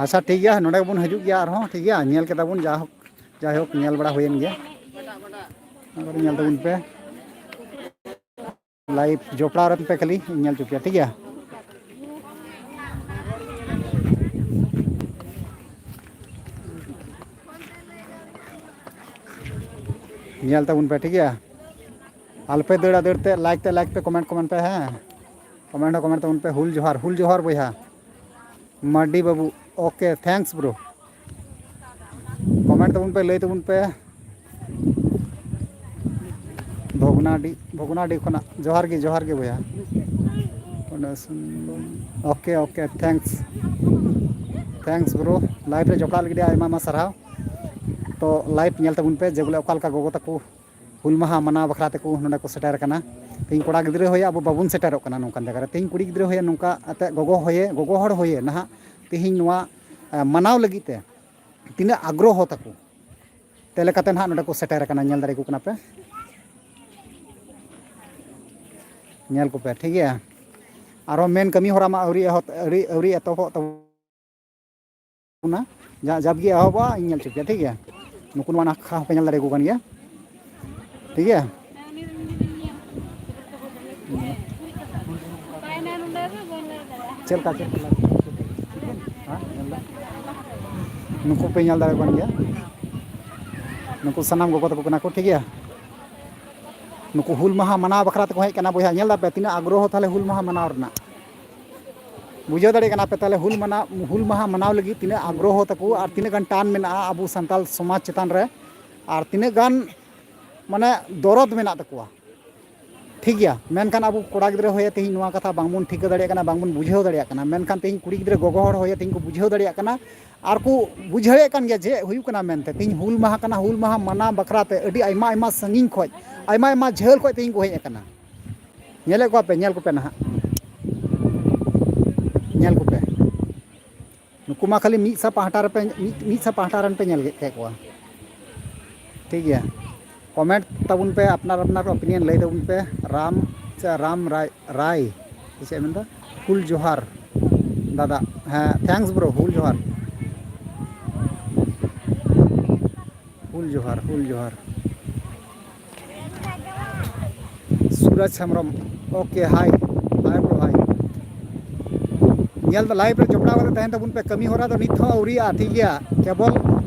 ᱟᱪᱪᱷᱟ, ᱴᱷᱤᱠ ᱜᱮᱭᱟ, ᱱᱚᱰᱮ ᱜᱮᱵᱚᱱ ᱦᱤᱡᱩᱜ ᱜᱮᱭᱟ ᱟᱨᱦᱚᱸ, ᱴᱷᱤᱠ ᱜᱮᱭᱟ, ᱧᱮᱞ ᱠᱮᱫᱟ ᱵᱚᱱ, ᱡᱟᱭᱦᱳᱠ, ᱡᱟᱭᱦᱳᱠ, ᱧᱮᱞ ᱵᱟᱲᱟ ᱦᱩᱭᱮᱱ ᱜᱮᱭᱟ, ᱚᱱᱟ ᱠᱚᱨᱮ ᱧᱮᱞ ᱛᱟᱵᱚᱱ ᱯᱮ᱾ ᱞᱟᱭᱤᱵᱷ ᱡᱚᱯᱲᱟᱣ ᱨᱮ ᱯᱮ ᱠᱷᱟᱹᱞᱤ ᱧᱮᱞ ᱦᱚᱪᱚ ᱯᱮᱭᱟ, ᱴᱷᱤᱠ ᱜᱮᱭᱟ? ᱧᱮᱞ ᱛᱟᱵᱚᱱ ᱯᱮ, ᱴᱷᱤᱠ ᱜᱮᱭᱟ? ᱟᱞᱚᱯᱮ ᱫᱟᱹᱲᱟ, ᱫᱟᱹᱲ ᱛᱮ, ᱞᱟᱭᱤᱠ ᱛᱮ, ᱞᱟᱭᱤᱠ ᱯᱮ, ᱠᱚᱢᱮᱱᱴ, ᱠᱚᱢᱮᱱᱴ ᱯᱮ, ᱦᱮᱸ, ᱠᱚᱢᱮᱱᱴ ᱦᱚᱸ ᱠᱚᱢᱮᱱᱴ ᱛᱟᱵᱚᱱ ᱯᱮ᱾ ᱦᱩᱞ ᱡᱚᱦᱟᱨ, ᱦᱩᱞ ᱡᱚᱦᱟᱨ ᱵᱚᱭᱦᱟ᱾ ᱢᱟᱨᱰᱤ ᱵᱟᱹᱵᱩ, okay, thanks bro. ᱠᱚᱢᱮᱱᱴ ᱛᱟᱵᱚᱱ ᱯᱮ, ᱞᱟᱹᱭ ᱛᱟᱵᱚᱱ ᱯᱮ᱾ ᱵᱷᱚᱜᱽᱱᱟᱰᱤ, ᱵᱷᱚᱜᱽᱱᱟᱰᱤ ᱠᱷᱚᱱᱟᱜ ᱡᱚᱦᱟᱨ ᱜᱮ, ᱡᱚᱦᱟᱨ ᱜᱮ ᱵᱚᱭᱦᱟ᱾ ᱚᱸᱰᱮ ᱥᱩᱱ-, okay, okay, thanks, thanks bro. Live ᱨᱮ ᱡᱚᱯᱲᱟᱣ ᱞᱟᱹᱜᱤᱫ ᱟᱭᱢᱟ ᱟᱭᱢᱟ ᱥᱟᱨᱦᱟᱣ᱾ ᱛᱚ ᱞᱟᱭᱤᱵᱷ ᱧᱮᱞ ᱛᱟᱵᱚᱱ ᱯᱮ ᱡᱮ ᱵᱚᱞᱮ ᱚᱠᱟ ᱞᱮᱠᱟ ᱜᱚᱜᱚ ᱛᱟᱠᱚ ᱦᱩᱞ ᱢᱟᱦᱟ ᱢᱟᱱᱟᱣ ᱵᱟᱠᱷᱨᱟ ᱛᱮᱠᱚ ᱱᱚᱰᱮ ᱠᱚ ᱥᱮᱴᱮᱨ ᱟᱠᱟᱱᱟ᱾ ᱛᱮᱦᱮᱧ ᱠᱚᱲᱟ ᱜᱤᱫᱽᱨᱟᱹ ᱦᱚᱭᱮ ᱟᱵᱚ ᱵᱟᱵᱚᱱ ᱥᱮᱴᱮᱨᱚᱜ ᱠᱟᱱᱟ ᱱᱚᱝᱠᱟᱱ ᱡᱟᱭᱜᱟ ᱨᱮ, ᱛᱮᱦᱮᱧ ᱠᱩᱲᱤ ᱜᱤᱫᱽᱨᱟᱹ ᱦᱚᱭᱮ ᱱᱚᱝᱠᱟ ᱮᱱᱛᱮᱫ ᱜᱚᱜᱚ ᱦᱚᱭᱮ, ᱜᱚᱜᱚ ᱦᱚᱲ ᱦᱚᱭᱮ ᱱᱟᱦᱟᱜ ᱛᱮᱦᱮᱧ ᱱᱚᱣᱟ, ᱮ, ᱢᱟᱱᱟᱣ ᱞᱟᱹᱜᱤᱫ ᱛᱮ ᱛᱤᱱᱟᱹᱜ ᱟᱜᱽᱨᱚᱦᱚ ᱛᱟᱠᱚ, ᱛᱮ ᱞᱮᱠᱟᱛᱮ ᱱᱟᱦᱟᱜ ᱱᱚᱰᱮ ᱠᱚ ᱥᱮᱴᱮᱨ ᱟᱠᱟᱱᱟ, ᱧᱮᱞ ᱫᱟᱲᱮ ᱠᱚ ᱠᱟᱱᱟ ᱯᱮ, ᱧᱮᱞ ᱠᱚᱯᱮ, ᱴᱷᱤᱠ ᱜᱮᱭᱟ᱾ ᱟᱨᱦᱚᱸ ᱢᱮᱱ ᱠᱟᱹᱢᱤ ᱦᱚᱨᱟ ᱢᱟ ᱟᱹᱣᱨᱤ ᱮᱦᱚᱵ, ᱟᱹᱣᱨᱤ, ᱟᱹᱣᱨᱤ ᱮᱛᱚᱦᱚᱵᱚᱜ ᱛᱟᱵᱚᱱᱟ᱾ ᱚᱱᱟ ᱡᱟ-, ᱡᱟᱵ ᱜᱮ ᱮᱦᱚᱵᱚᱜᱼᱟ, ᱤᱧ ᱧᱮᱞ ᱦᱚᱪᱚ ᱯᱮᱭᱟ, ᱴᱷᱤᱠ ᱜᱮᱭᱟ? ᱱᱩᱠᱩ ᱱᱚᱣᱟ ᱱᱟᱠᱷᱟ ᱦᱚᱸᱯᱮ ᱧᱮᱞ ᱫᱟᱲᱮᱭᱟᱠᱚ ᱠᱟᱱ ᱜᱮᱭᱟ, ᱴᱷᱤᱠ ᱜᱮᱭᱟ? ᱪᱮᱫ ᱞᱮᱠᱟ, ᱪᱮᱫ ᱞᱮᱠᱟ? ᱦᱮᱸ, ᱧᱮᱞ ᱫᱟ᱾ ᱱᱩᱠᱩ ᱯᱮ ᱧᱮᱞ ᱫᱟᱲᱮᱭᱟᱠᱚ ᱠᱟᱱ ᱜᱮᱭᱟ᱾ ᱱᱩᱠᱩ ᱥᱟᱱᱟᱢ ᱜᱚᱜᱚ ᱛᱟᱠᱚ ᱠᱟᱱᱟ ᱠᱚ, ᱴᱷᱤᱠ ᱜᱮᱭᱟ᱾ ᱱᱩᱠᱩ ᱦᱩᱞ ᱢᱟᱦᱟ ᱢᱟᱱᱟᱣ ᱵᱟᱠᱷᱨᱟ ᱛᱮᱠᱚ ᱦᱮᱡ ᱠᱟᱱᱟ ᱵᱚᱭᱦᱟ᱾ ᱧᱮᱞ ᱫᱟᱯᱮ ᱛᱤᱱᱟᱹᱜ ᱟᱜᱽᱨᱚᱦᱚ ᱛᱟᱦᱞᱮ ᱦᱩᱞ ᱢᱟᱦᱟ ᱢᱟᱱᱟᱣ ᱨᱮᱱᱟᱜ᱾ ᱵᱩᱡᱷᱟᱹᱣ ᱫᱟᱲᱮᱭᱟᱜ ᱠᱟᱱᱟ ᱯᱮ ᱛᱟᱦᱞᱮ ᱦᱩᱞ ᱢᱟᱱᱟᱣ, ᱦᱩᱞ ᱢᱟᱦᱟ ᱢᱟᱱᱟᱣ ᱞᱟᱹᱜᱤᱫ ᱛᱤᱱᱟᱹᱜ ᱟᱜᱽᱨᱚᱦᱚ ᱛᱟᱠᱚ ᱟᱨ ᱛᱤᱱᱟᱹᱜ ᱜᱟᱱ ᱴᱟᱱ ᱢᱮᱱᱟᱜᱼᱟ ᱟᱵᱚ ᱥᱟᱱᱛᱟᱲ ᱥᱚᱢᱟᱡᱽ ᱪᱮᱛᱟᱱ ᱨᱮ, ᱟᱨ ᱛᱤᱱᱟᱹᱜ ᱜᱟᱱ ᱢᱟᱱᱮ ᱫᱚᱨᱚᱫ ᱢᱮᱱᱟᱜ ᱛᱟᱠᱚᱣᱟ᱾ ᱴᱷᱤᱠ ᱜᱮᱭᱟ, ᱢᱮᱱᱠᱷᱟᱱ ᱟᱵᱚ ᱠᱚᱲᱟ ᱜᱤᱫᱽᱨᱟᱹ ᱦᱚᱭᱮ ᱛᱮᱦᱮᱧ ᱱᱚᱣᱟ ᱠᱟᱛᱷᱟ ᱵᱟᱝᱵᱚᱱ ᱴᱷᱤᱠᱟᱹ ᱫᱟᱲᱮᱭᱟᱜ ᱠᱟᱱᱟ, ᱵᱟᱝᱵᱚᱱ ᱵᱩᱡᱷᱟᱹᱣ ᱫᱟᱲᱮᱭᱟᱜ ᱠᱟᱱᱟ, ᱢᱮᱱᱠᱷᱟᱱ ᱛᱮᱦᱮᱧ ᱠᱩᱲᱤ ᱜᱤᱫᱽᱨᱟᱹ ᱜᱚᱜᱚ ᱦᱚᱲ ᱦᱚᱭᱮ ᱛᱮᱦᱮᱧ ᱠᱚ ᱵᱩᱡᱷᱟᱹᱣ ᱫᱟᱲᱮᱭᱟᱜ ᱠᱟᱱᱟ ᱟᱨ ᱠᱚ ᱵᱩᱡᱷᱟᱹᱣᱮᱫ ᱠᱟᱱ ᱜᱮᱭᱟ ᱪᱮᱫ ᱦᱩᱭᱩᱜ ᱠᱟᱱᱟ ᱢᱮᱱᱛᱮ᱾ ᱛᱮᱦᱮᱧ ᱦᱩᱞ ᱢᱟᱦᱟ ᱠᱟᱱᱟ, ᱦᱩᱞ ᱢᱟᱦᱟ ᱢᱟᱱᱟᱣ ᱵᱟᱠᱷᱨᱟ ᱛᱮ ᱟᱹᱰᱤ ᱟᱭᱢᱟ ᱟᱭᱢᱟ ᱥᱟᱺᱜᱤᱧ ᱠᱷᱚᱱ, ᱟᱭᱢᱟ ᱟᱭᱢᱟ ᱡᱷᱟᱹᱞ ᱠᱷᱚᱱ ᱛᱮᱦᱮᱧ ᱠᱚ ᱦᱮᱡ ᱟᱠᱟᱱᱟ᱾ ᱧᱮᱞᱮᱫ ᱠᱚᱣᱟ ᱯᱮ, ᱧᱮᱞ ᱠᱚᱯᱮ ᱱᱟᱦᱟᱜ, ᱧᱮᱞ ᱠᱚᱯᱮ᱾ ᱱᱩᱠᱩ ᱢᱟ ᱠᱷᱟᱹᱞᱤ ᱢᱤᱫ ᱥᱟ ᱯᱟᱦᱴᱟ ᱨᱮᱯᱮ, ᱢᱤᱫ, ᱢᱤᱫ ᱥᱟ ᱯᱟᱦᱴᱟ ᱨᱮᱱ ᱯᱮ ᱧᱮᱞ ᱠᱮᱫ ᱠᱚᱣᱟ᱾ ᱴᱷᱤᱠ ᱜᱮᱭᱟ, ᱠᱚᱢᱮᱱᱴ ᱛᱟᱵᱚᱱ ᱯᱮ, ᱟᱯᱱᱟᱨ ᱟᱯᱱᱟᱨ ᱚᱯᱤᱱᱤᱭᱚᱱ ᱞᱟᱹᱭ ᱛᱟᱵᱚᱱ ᱯᱮ᱾ ᱨᱟᱢ ᱥᱮ ᱨᱟᱢ ᱨᱟᱭ, ᱨᱟᱭ ᱥᱮ ᱪᱮᱫ ᱢᱮᱱᱫᱟ? ᱦᱩᱞ ᱡᱚᱦᱟᱨ ᱫᱟᱫᱟ᱾ ᱦᱮᱸ, ᱛᱷᱮᱝᱠᱥ ᱵᱨᱳ, ᱦᱩᱞ ᱡᱚᱦᱟᱨ᱾ ᱦᱩᱞ ᱡᱚᱦᱟᱨ, ᱦᱩᱞ ᱡᱚᱦᱟᱨ᱾ ᱥᱩᱨᱟᱡᱽ ᱦᱮᱢᱵᱨᱚᱢ, ᱳᱠᱮ, ᱦᱟᱭ, ᱦᱟᱭ ᱵᱨᱳ, ᱦᱟᱭ᱾ ᱧᱮᱞ ᱫᱚ ᱞᱟᱭᱤᱵᱷ ᱨᱮ ᱡᱚᱯᱲᱟᱣ ᱠᱟᱛᱮ ᱛᱟᱦᱮᱱ ᱛᱟᱵᱚᱱ ᱯᱮ᱾ ᱠᱟᱹᱢᱤ ᱦᱚᱨᱟ ᱫᱚ ᱱᱤᱛ ᱦᱚᱸ ᱟᱹᱣᱨᱤᱭᱟᱜᱼᱟ, ᱴᱷᱤᱠ ᱜᱮᱭᱟ? ᱠᱮᱵᱚᱞ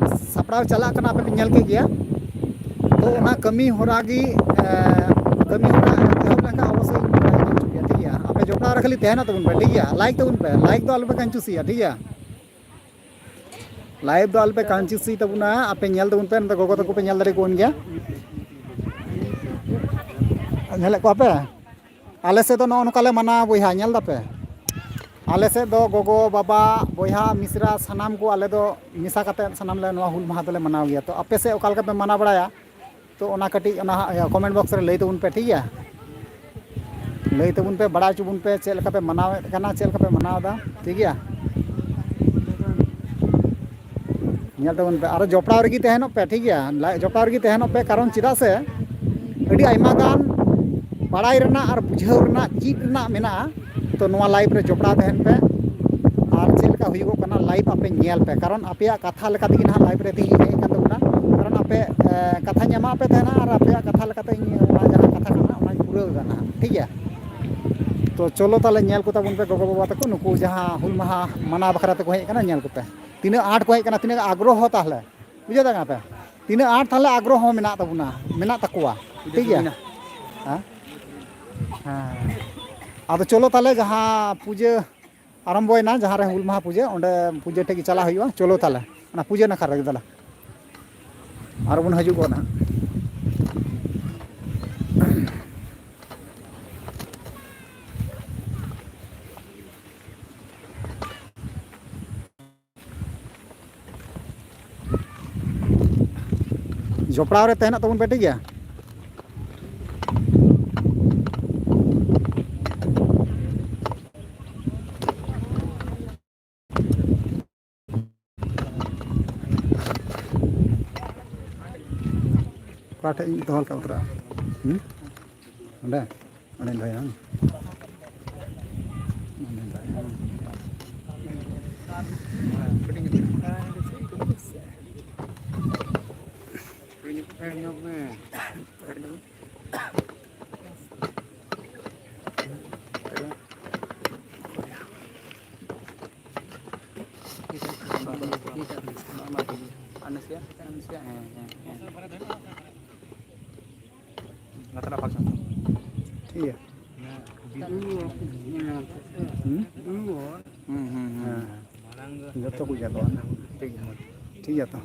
ᱥᱟᱯᱲᱟᱣ ᱪᱟᱞᱟᱜ ᱠᱟᱱᱟ, ᱟᱯᱮ ᱯᱮ ᱧᱮᱞ ᱠᱮᱫ ᱜᱮᱭᱟ᱾ ᱛᱚ ᱚᱱᱟ ᱠᱟᱹᱢᱤ ᱦᱚᱨᱟ ᱜᱮ, ᱮ, ᱠᱟᱹᱢᱤ ᱦᱚᱨᱟ ᱮᱛᱚᱦᱚᱵ ᱞᱮᱱᱠᱷᱟᱱ ᱚᱵᱚᱥᱥᱳᱭ ᱤᱧ ᱵᱟᱲᱟᱭ ᱦᱚᱪᱚ ᱯᱮᱭᱟ, ᱴᱷᱤᱠ ᱜᱮᱭᱟ? ᱟᱯᱮ ᱡᱚᱯᱲᱟᱣ ᱨᱮ ᱠᱷᱟᱹᱞᱤ ᱛᱟᱦᱮᱱᱚᱜ ᱛᱟᱵᱚᱱ ᱯᱮ, ᱴᱷᱤᱠ ᱜᱮᱭᱟ? ᱞᱟᱭᱤᱠ ᱛᱟᱵᱚᱱ ᱯᱮ, ᱞᱟᱭᱤᱠ ᱫᱚ ᱟᱞᱚᱯᱮ ᱠᱟᱧᱪᱩᱥᱤᱭᱟ, ᱴᱷᱤᱠ ᱜᱮᱭᱟ? ᱞᱟᱭᱤᱵᱷ ᱫᱚ ᱟᱞᱚᱯᱮ ᱠᱟᱧᱪᱩᱥᱤ ᱛᱟᱵᱚᱱᱟ, ᱟᱯᱮ ᱧᱮᱞ ᱛᱟᱵᱚᱱ ᱯᱮ, ᱱᱚᱛᱮ ᱜᱚᱜᱚ ᱛᱟᱠᱚ ᱯᱮ ᱧᱮᱞ ᱫᱟᱲᱮ ᱠᱚ ᱠᱟᱱ ᱜᱮᱭᱟ᱾ ᱧᱮᱞᱮᱫ ᱠᱚᱣᱟ ᱯᱮ? ᱟᱞᱮ ᱥᱮᱫ ᱫᱚ ᱱᱚᱜᱼᱚ ᱱᱚᱝᱠᱟ ᱞᱮ ᱢᱟᱱᱟᱣᱟ ᱵᱚᱭᱦᱟ, ᱧᱮᱞ ᱫᱟᱯᱮ? ᱟᱞᱮ ᱥᱮᱫ ᱫᱚ ᱜᱚᱜᱚ, ᱵᱟᱵᱟ, ᱵᱚᱭᱦᱟ, ᱢᱤᱥᱨᱟ ᱥᱟᱱᱟᱢ ᱠᱚ ᱟᱞᱮ ᱫᱚ ᱢᱮᱥᱟ ᱠᱟᱛᱮᱫ ᱥᱟᱱᱟᱢ ᱞᱮ ᱱᱚᱣᱟ ᱦᱩᱞ ᱢᱟᱦᱟ ᱫᱚᱞᱮ ᱢᱟᱱᱟᱣ ᱜᱮᱭᱟ᱾ ᱛᱚ ᱟᱯᱮ ᱥᱮᱫ ᱚᱠᱟ ᱞᱮᱠᱟ ᱯᱮ ᱢᱟᱱᱟᱣ ᱵᱟᱲᱟᱭᱟ? ᱛᱚ ᱚᱱᱟ ᱠᱟᱹᱴᱤᱡ ᱚᱱᱟ ᱦᱟᱸᱜ, ᱤᱭᱟᱹ, ᱠᱚᱢᱮᱱᱴ ᱵᱚᱠᱥ ᱨᱮ ᱞᱟᱹᱭ ᱛᱟᱵᱚᱱ ᱯᱮ, ᱴᱷᱤᱠ ᱜᱮᱭᱟ? ᱞᱟᱹᱭ ᱛᱟᱵᱚᱱ ᱯᱮ, ᱵᱟᱲᱟᱭ ᱦᱚᱪᱚ ᱵᱚᱱ ᱯᱮ, ᱪᱮᱫ ᱞᱮᱠᱟ ᱯᱮ ᱢᱟᱱᱟᱣᱮᱫ ᱠᱟᱱᱟ, ᱪᱮᱫ ᱞᱮᱠᱟ ᱯᱮ ᱢᱟᱱᱟᱣ ᱮᱫᱟ, ᱴᱷᱤᱠ ᱜᱮᱭᱟ? ᱧᱮᱞ ᱛᱟᱵᱚᱱ ᱯᱮ, ᱟᱨᱚ ᱡᱚᱯᱲᱟᱣ ᱨᱮᱜᱮ ᱛᱟᱦᱮᱱᱚᱜ ᱯᱮ, ᱴᱷᱤᱠ ᱜᱮᱭᱟ? ᱞᱟ-, ᱡᱚᱯᱲᱟᱣ ᱨᱮᱜᱮ ᱛᱟᱦᱮᱱᱚᱜ ᱯᱮ, ᱠᱟᱨᱚᱱ ᱪᱮᱫᱟᱜ ᱥᱮ ᱟᱹᱰᱤ ᱟᱭᱢᱟ ᱜᱟᱱ ᱵᱟᱲᱟᱭ ᱨᱮᱱᱟᱜ ᱟᱨ ᱵᱩᱡᱷᱟᱹᱣ ᱨᱮᱱᱟᱜ, ᱪᱮᱫ ᱨᱮᱱᱟᱜ ᱢᱮᱱᱟᱜᱼᱟ᱾ ᱛᱚ ᱱᱚᱣᱟ ᱞᱟᱭᱤᱵᱷ ᱨᱮ ᱡᱚᱯᱲᱟᱣ ᱛᱟᱦᱮᱱ ᱯᱮ᱾ ᱟᱨ ᱪᱮᱫ ᱞᱮᱠᱟ ᱦᱩᱭᱩᱜᱚᱜ ᱠᱟᱱᱟ, ᱞᱟᱭᱤᱵᱷ ᱟᱯᱮ ᱧᱮᱞ ᱯᱮ, ᱠᱟᱨᱚᱱ ᱟᱯᱮᱭᱟᱜ ᱠᱟᱛᱷᱟ ᱞᱮᱠᱟ ᱛᱮᱜᱮ ᱱᱟᱦᱟᱜ ᱞᱟᱭᱤᱵᱷ ᱨᱮ ᱛᱮᱦᱮᱧ ᱦᱮᱡ ᱟᱠᱟᱱ ᱛᱟᱵᱚᱱᱟ᱾ ᱠᱟᱨᱚᱱ ᱟᱯᱮ, ᱮ, ᱠᱟᱛᱷᱟᱧ ᱮᱢᱟᱜ ᱯᱮ ᱛᱟᱦᱮᱱᱟ ᱟᱨ ᱟᱯᱮᱭᱟᱜ ᱠᱟᱛᱷᱟ ᱞᱮᱠᱟᱛᱮ ᱤᱧ ᱚᱱᱟ ᱡᱟᱦᱟᱸ ᱠᱟᱛᱷᱟ ᱠᱟᱱᱟ ᱚᱱᱟᱧ ᱯᱩᱨᱟᱹᱣ ᱮᱫᱟ ᱱᱟᱦᱟᱜ, ᱴᱷᱤᱠ ᱜᱮᱭᱟ? ᱛᱚ ᱪᱚᱞᱚ ᱛᱟᱦᱚᱞᱮ ᱧᱮᱞ ᱠᱚ ᱛᱟᱵᱚᱱ ᱯᱮ ᱜᱚᱜᱚ ᱵᱟᱵᱟ ᱛᱟᱠᱚ, ᱱᱩᱠᱩ ᱡᱟᱦᱟᱸ ᱦᱩᱞ ᱢᱟᱦᱟ ᱢᱟᱱᱟᱣ ᱵᱟᱠᱷᱨᱟ ᱛᱮᱠᱚ ᱦᱮᱡ ᱟᱠᱟᱱᱟ, ᱧᱮᱞ ᱠᱚᱯᱮ ᱛᱤᱱᱟᱹᱜ ᱟᱸᱴ ᱠᱚ ᱦᱮᱡ ᱟᱠᱟᱱᱟ, ᱛᱤᱱᱟᱹᱜ ᱟᱜᱽᱨᱚᱦᱚ ᱛᱟᱦᱚᱞᱮ, ᱵᱩᱡᱷᱟᱹᱣ ᱫᱟᱲᱮᱭᱟᱜ ᱠᱟᱱᱟ ᱯᱮ? ᱛᱤᱱᱟᱹᱜ ᱟᱸᱴ ᱛᱟᱦᱞᱮ ᱟᱜᱽᱨᱚᱦᱚ ᱢᱮᱱᱟᱜ ᱛᱟᱵᱚᱱᱟ, ᱢᱮᱱᱟᱜ ᱛᱟᱠᱚᱣᱟ᱾ ᱴᱷᱤᱠ ᱜᱮᱭᱟ᱾ ᱦᱮᱸ? ᱦᱮᱸ᱾ ᱟᱫᱚ ᱪᱚᱞᱚ ᱛᱟᱦᱞᱮ ᱡᱟᱦᱟᱸ ᱯᱩᱡᱟᱹ ᱟᱨᱟᱢᱵᱚᱭᱮᱱᱟ, ᱡᱟᱦᱟᱸ ᱨᱮ ᱦᱩᱞ ᱢᱟᱦᱟ ᱯᱩᱡᱟᱹ, ᱚᱸᱰᱮ ᱯᱩᱡᱟᱹ ᱴᱷᱮᱡ ᱜᱮ ᱪᱟᱞᱟᱜ ᱦᱩᱭᱩᱜᱼᱟ᱾ ᱪᱚᱞᱚ ᱛᱟᱦᱞᱮ ᱚᱱᱟ ᱯᱩᱡᱟᱹ ᱱᱟᱠᱷᱟ ᱨᱮᱜᱮ ᱫᱮᱞᱟ᱾ ᱟᱨ ᱵᱚᱱ ᱦᱤᱡᱩᱜᱚᱜ ᱱᱟᱦᱟᱜ᱾ ᱡᱚᱯᱲᱟᱣ ᱨᱮ ᱛᱟᱦᱮᱱᱚᱜ ᱛᱟᱵᱚᱱ ᱯᱮ, ᱴᱷᱤᱠ ᱜᱮᱭᱟ? ᱚᱠᱟ ᱴᱷᱮᱡ ᱤᱧ ᱫᱚᱦᱚ ᱞᱮᱠᱷᱟᱡ ᱵᱟᱛᱨᱟᱜᱼᱟ? ᱦᱩᱸ? ᱚᱸᱰᱮ? ᱚᱸᱰᱮᱧ ᱫᱚᱦᱚᱭᱟ, ᱵᱟᱝ? ᱚᱸᱰᱮᱧ ᱫᱚᱦᱚᱭᱟ, ᱵᱟᱝ? ᱟᱨ ᱱᱟᱥᱮᱭᱟᱜ, ᱟᱨ ᱱᱟᱥᱮᱭᱟᱜ, ᱦᱮᱸ, ᱦᱮᱸ, ᱦᱮᱸ᱾ ᱞᱟᱛᱟᱨ ᱟᱯᱟᱨ ᱥᱟᱢᱥᱩᱝ᱾ ᱴᱷᱤᱠ ᱜᱮᱭᱟ᱾ ᱦᱩᱸ? ᱦᱩᱸ, ᱦᱩᱸ, ᱦᱩᱸ᱾ ᱦᱮᱸ, ᱦᱮᱸ᱾ ᱡᱚᱛᱚ ᱠᱚ ᱜᱮᱫᱚᱜᱼᱟ᱾ ᱴᱷᱤᱠ ᱜᱮᱭᱟ᱾ ᱴᱷᱤᱠ ᱜᱮᱭᱟ ᱛᱚ᱾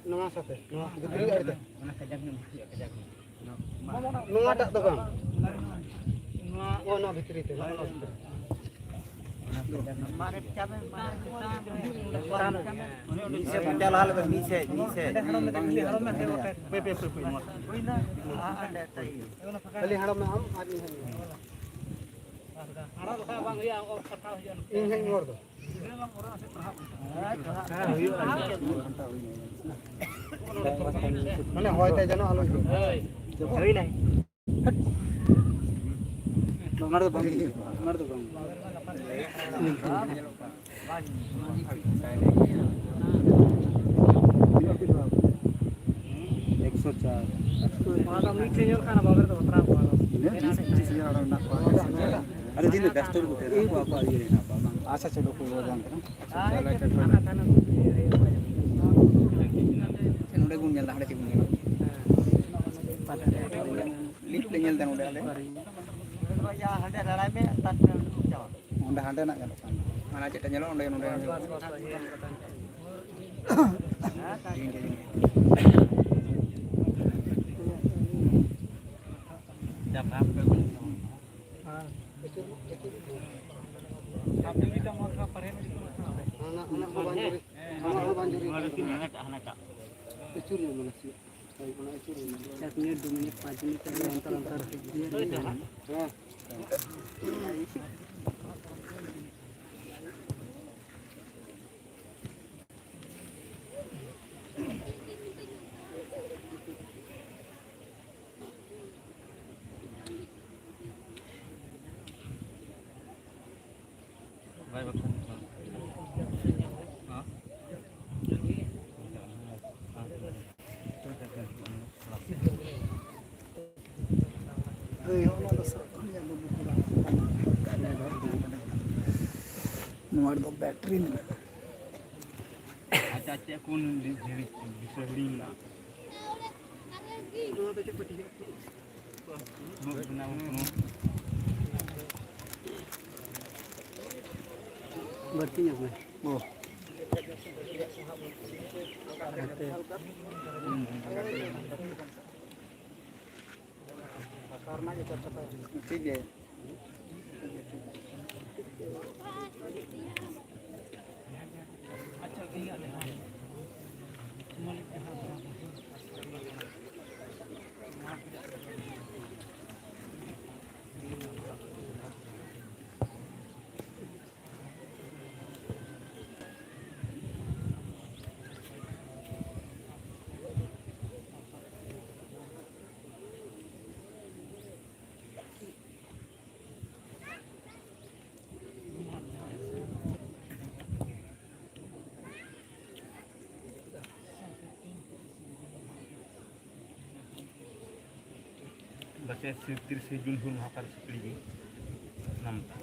ᱱᱚᱣᱟ ᱥᱟᱛᱮ, ᱱᱚᱣᱟ ᱵᱷᱤᱛᱨᱤ ᱟᱲᱮ ᱛᱮ᱾ ᱱᱚᱣᱟᱴᱟᱜ ᱫᱚ ᱵᱟᱝ᱾ ᱱᱚᱣᱟ, ᱱᱚᱣᱟ ᱵᱷᱤᱛᱨᱤ ᱛᱮ, ᱱᱚᱜᱼᱚ ᱱᱚᱣᱟ ᱵᱷᱤᱛᱨᱤ᱾ ᱢᱤᱫ ᱥᱮᱫ ᱯᱟᱸᱡᱟ ᱞᱟᱦᱟ ᱞᱮᱵᱮᱱ, ᱢᱤᱫ ᱥᱮᱫ, ᱢᱤᱫ ᱥᱮᱫ᱾ ᱠᱷᱟᱹᱞᱤ ᱦᱟᱲᱟᱢ ᱟᱢ ᱟᱨ ᱤᱧ ᱦᱟᱸᱜ ᱤᱧ ᱦᱚᱨ ᱫᱚ᱾ ᱢᱟᱱᱮ ᱦᱚᱭ ᱛᱮ ᱡᱮᱱᱚ ᱟᱞᱚ ᱦᱤᱡᱩᱜ᱾ ᱦᱩᱭᱱᱟ᱾ ᱚᱱᱟ ᱫᱚ ᱵᱟᱝ ᱦᱩᱭᱩᱜᱼᱟ, ᱚᱱᱟ ᱫᱚ ᱵᱟᱝ ᱦᱩᱭᱩᱜᱼᱟ᱾ ᱮᱠᱥᱚ ᱪᱟᱨ᱾ ᱚᱱᱟ ᱫᱚ ᱢᱤᱫ ᱴᱷᱮᱱ ᱧᱮᱞ ᱠᱟᱱᱟ, ᱵᱟᱵᱮᱨ ᱫᱚ ᱵᱟᱛᱨᱟᱣ ᱠᱚᱣᱟ᱾ ᱤᱱᱟᱹ ᱵᱤᱥ ᱯᱚᱸᱪᱤᱥ ᱦᱟᱡᱟᱨ ᱦᱚᱲ ᱢᱮᱱᱟᱜ ᱠᱚᱣᱟ᱾ ᱟᱨ ᱡᱩᱫᱤ ᱵᱮᱥᱛᱚ ᱨᱮᱠᱚ ᱛᱟᱦᱮᱱᱟ, ᱟᱠᱚ ᱟᱠᱚᱣᱟᱜ ᱤᱭᱟᱹ ᱨᱮ ᱦᱮᱱᱟᱜ ᱠᱚᱣᱟ, ᱵᱟᱝ? ᱟᱪᱪᱷᱟ, ᱪᱚᱞᱚ, ᱠᱚ ᱤᱭᱟᱹ ᱵᱟᱝ ᱠᱟᱱᱟ᱾ ᱱᱚᱰᱮ ᱵᱚᱱ ᱧᱮᱞ ᱮᱫᱟ, ᱦᱟᱸᱰᱮ ᱪᱮᱫ ᱵᱚᱱ ᱧᱮᱞᱟ? ᱞᱤᱯ ᱞᱮ ᱧᱮᱞ ᱮᱫᱟ ᱱᱚᱰᱮ ᱟᱞᱮ᱾ ᱚᱸᱰᱮ ᱦᱟᱸᱰᱮᱱᱟᱜ ᱧᱮᱞᱚᱜ ᱠᱟᱱᱟ᱾ ᱦᱟᱱᱟ ᱪᱮᱫᱴᱟ ᱧᱮᱞᱚᱜ, ᱚᱸᱰᱮ, ᱱᱚᱰᱮ᱾ ᱮᱠ ᱢᱤᱱᱤᱴ, ᱫᱩ ᱢᱤᱱᱤᱴ, ᱯᱟᱸᱪ ᱢᱤᱱᱤᱴ ᱛᱮᱜᱮ ᱚᱱᱛᱚᱨ ᱚᱱᱛᱚᱨ ᱦᱮᱡ ᱤᱫᱤᱭᱟ᱾ ᱱᱚᱣᱟ ᱨᱮᱫᱚ ᱵᱮᱴᱨᱤ ᱢᱮᱱᱟᱜᱼᱟ᱾ ᱟᱪᱪᱷᱟ, ᱪᱮᱫ ᱠᱚ ᱵᱤᱥᱚᱭ ᱦᱤᱲᱤᱧ ᱢᱮᱱᱟᱜᱼᱟ? ᱵᱟᱹᱲᱛᱤ ᱧᱚᱜ ᱢᱮ᱾ ᱚ᱾ ᱴᱷᱤᱠ ᱜᱮᱭᱟ᱾ ᱜᱟᱛᱮ ᱥᱮ ᱛᱤᱨᱤᱥᱮ ᱡᱩᱱ ᱦᱩᱞ ᱢᱟᱦᱟ ᱚᱠᱟᱨᱮ ᱥᱩᱠᱨᱤ ᱡᱤᱞ ᱧᱟᱢ ᱮᱫᱟ?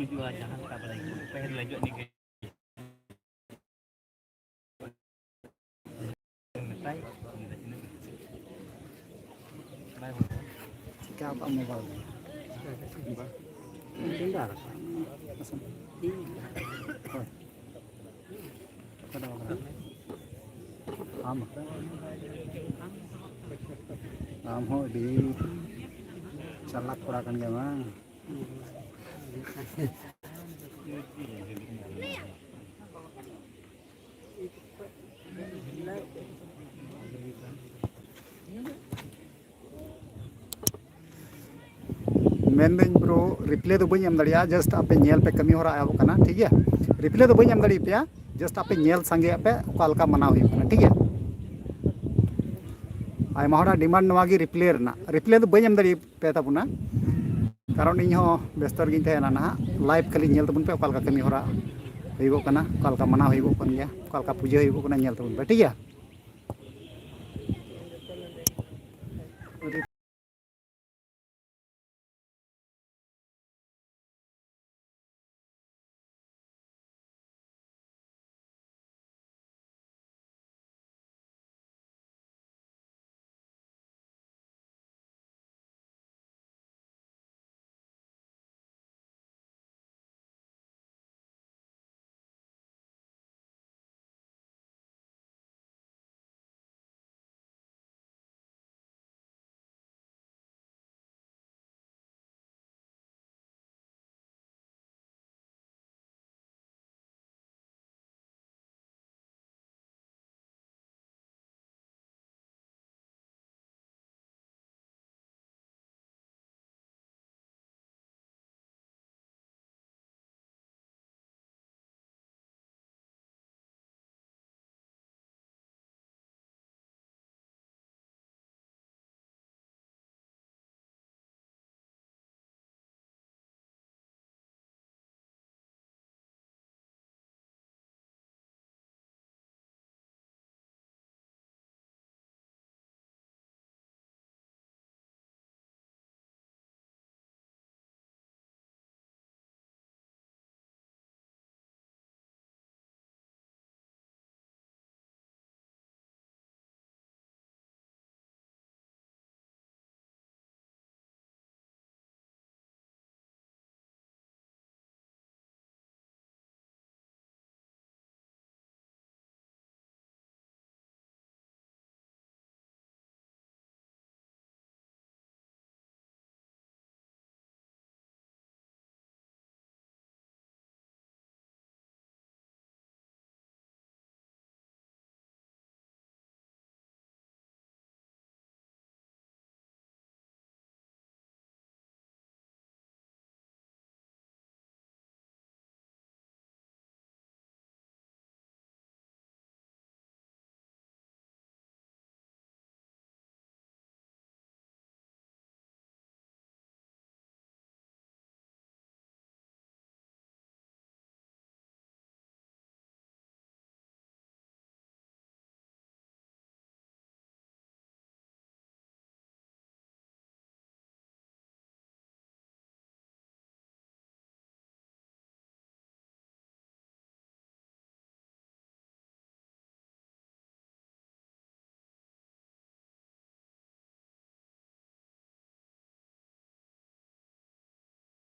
ᱦᱤᱡᱩᱜᱼᱟ, ᱡᱟᱦᱟᱸ ᱞᱮᱠᱟ ᱵᱟᱲᱟᱭ ᱯᱟᱹᱦᱤᱞ ᱦᱤᱡᱩᱜ ᱱᱤᱝᱠᱟᱹ᱾ ᱪᱤᱠᱟ ᱟᱠᱟᱫ ᱢᱳᱵᱟᱭᱤᱞ? ᱦᱳᱭ᱾ ᱚᱠᱟᱴᱟᱜ ᱵᱟᱝ ᱠᱟᱱᱟ? ᱟᱢ᱾ ᱟᱢ ᱦᱚᱸ ᱟᱹᱰᱤ ᱪᱟᱞᱟᱠ ᱠᱚᱲᱟ ᱠᱟᱱ ᱜᱮᱭᱟᱢ ᱵᱟᱝ? ᱢᱮᱱᱫᱟᱹᱧ ᱵᱨᱳ, ᱨᱤᱯᱞᱟᱭ ᱫᱚ ᱵᱟᱹᱧ ᱮᱢ ᱫᱟᱲᱮᱭᱟᱜᱼᱟ, ᱡᱟᱥᱴ ᱟᱯᱮ ᱧᱮᱞ ᱯᱮ, ᱠᱟᱹᱢᱤ ᱦᱚᱨᱟ ᱮᱦᱚᱵ ᱠᱟᱱᱟ, ᱴᱷᱤᱠ ᱜᱮᱭᱟ? ᱨᱤᱯᱞᱟᱭ ᱫᱚ ᱵᱟᱹᱧ ᱮᱢ ᱫᱟᱲᱮᱭᱟᱯᱮᱭᱟ, ᱡᱟᱥᱴ ᱟᱯᱮ ᱧᱮᱞ ᱥᱟᱸᱜᱮᱭᱟᱜ ᱯᱮ ᱚᱠᱟ ᱞᱮᱠᱟ ᱢᱟᱱᱟᱣ ᱦᱩᱭᱩᱜ ᱠᱟᱱᱟ, ᱴᱷᱤᱠ ᱜᱮᱭᱟ? ᱟᱭᱢᱟ ᱦᱚᱲᱟᱜ ᱰᱤᱢᱟᱱᱰ ᱱᱚᱣᱟ ᱜᱮ ᱨᱤᱯᱞᱟᱭ ᱨᱮᱱᱟᱜ, ᱨᱤᱯᱞᱟᱭ ᱫᱚ ᱵᱟᱹᱧ ᱮᱢ ᱫᱟᱲᱮᱭᱟᱯᱮ ᱛᱟᱵᱚᱱᱟ, ᱠᱟᱨᱚᱱ ᱤᱧ ᱦᱚᱸ ᱵᱮᱥᱛᱚ ᱨᱮᱜᱮᱧ ᱛᱟᱦᱮᱱᱟ ᱱᱟᱦᱟᱜ᱾ ᱞᱟᱭᱤᱵᱷ ᱠᱷᱟᱹᱞᱤ ᱧᱮᱞ ᱛᱟᱵᱚᱱ ᱯᱮ ᱚᱠᱟ ᱞᱮᱠᱟ ᱠᱟᱹᱢᱤ ᱦᱚᱨᱟ ᱦᱩᱭᱩᱜᱚᱜ ᱠᱟᱱᱟ, ᱚᱠᱟ ᱞᱮᱠᱟ ᱢᱟᱱᱟᱣ ᱦᱩᱭᱩᱜᱚᱜ ᱠᱟᱱ ᱜᱮᱭᱟ, ᱚᱠᱟ ᱞᱮᱠᱟ ᱯᱩᱡᱟᱹ ᱦᱩᱭᱩᱜᱚᱜ ᱠᱟᱱᱟ, ᱧᱮᱞ ᱛᱟᱵᱚᱱ ᱯᱮ, ᱴᱷᱤᱠ ᱜᱮᱭᱟ?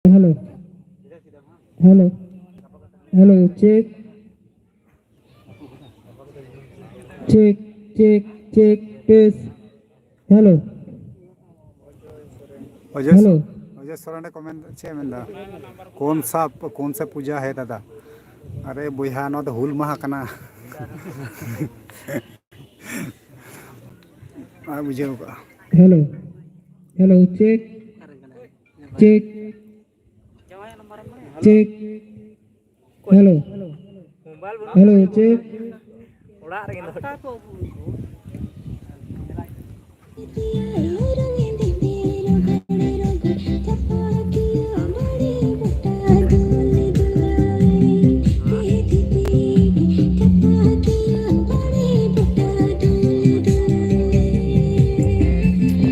Hello. Hello. Hello, check. Check, check, check, test. Hello. ᱚᱡᱚᱭ Hello. ᱚᱡᱚᱭ ᱥᱚᱨᱮᱱ ᱮ ᱠᱚᱢᱮᱱᱴ ᱪᱮᱫ ᱮ ᱢᱮᱱᱫᱟ? ᱠᱚᱱ ᱥᱟ ᱠᱚᱱ ᱥᱟ ᱯᱩᱡᱟ ᱦᱮ ᱫᱟᱫᱟ? ᱟᱨᱮ ᱵᱚᱭᱦᱟ, ᱱᱚᱣᱟ ᱫᱚ ᱦᱩᱞ ᱢᱟᱦᱟ ᱠᱟᱱᱟ᱾ ᱟᱨ ᱵᱩᱡᱷᱟᱹᱣ ᱠᱟᱜᱼᱟ᱾ Hello. Hello, check. Check. Check. Hello. Hello, check. ᱚᱲᱟᱜ ᱨᱮᱜᱮ ᱫᱚᱦᱚ ᱦᱚᱴᱚ᱾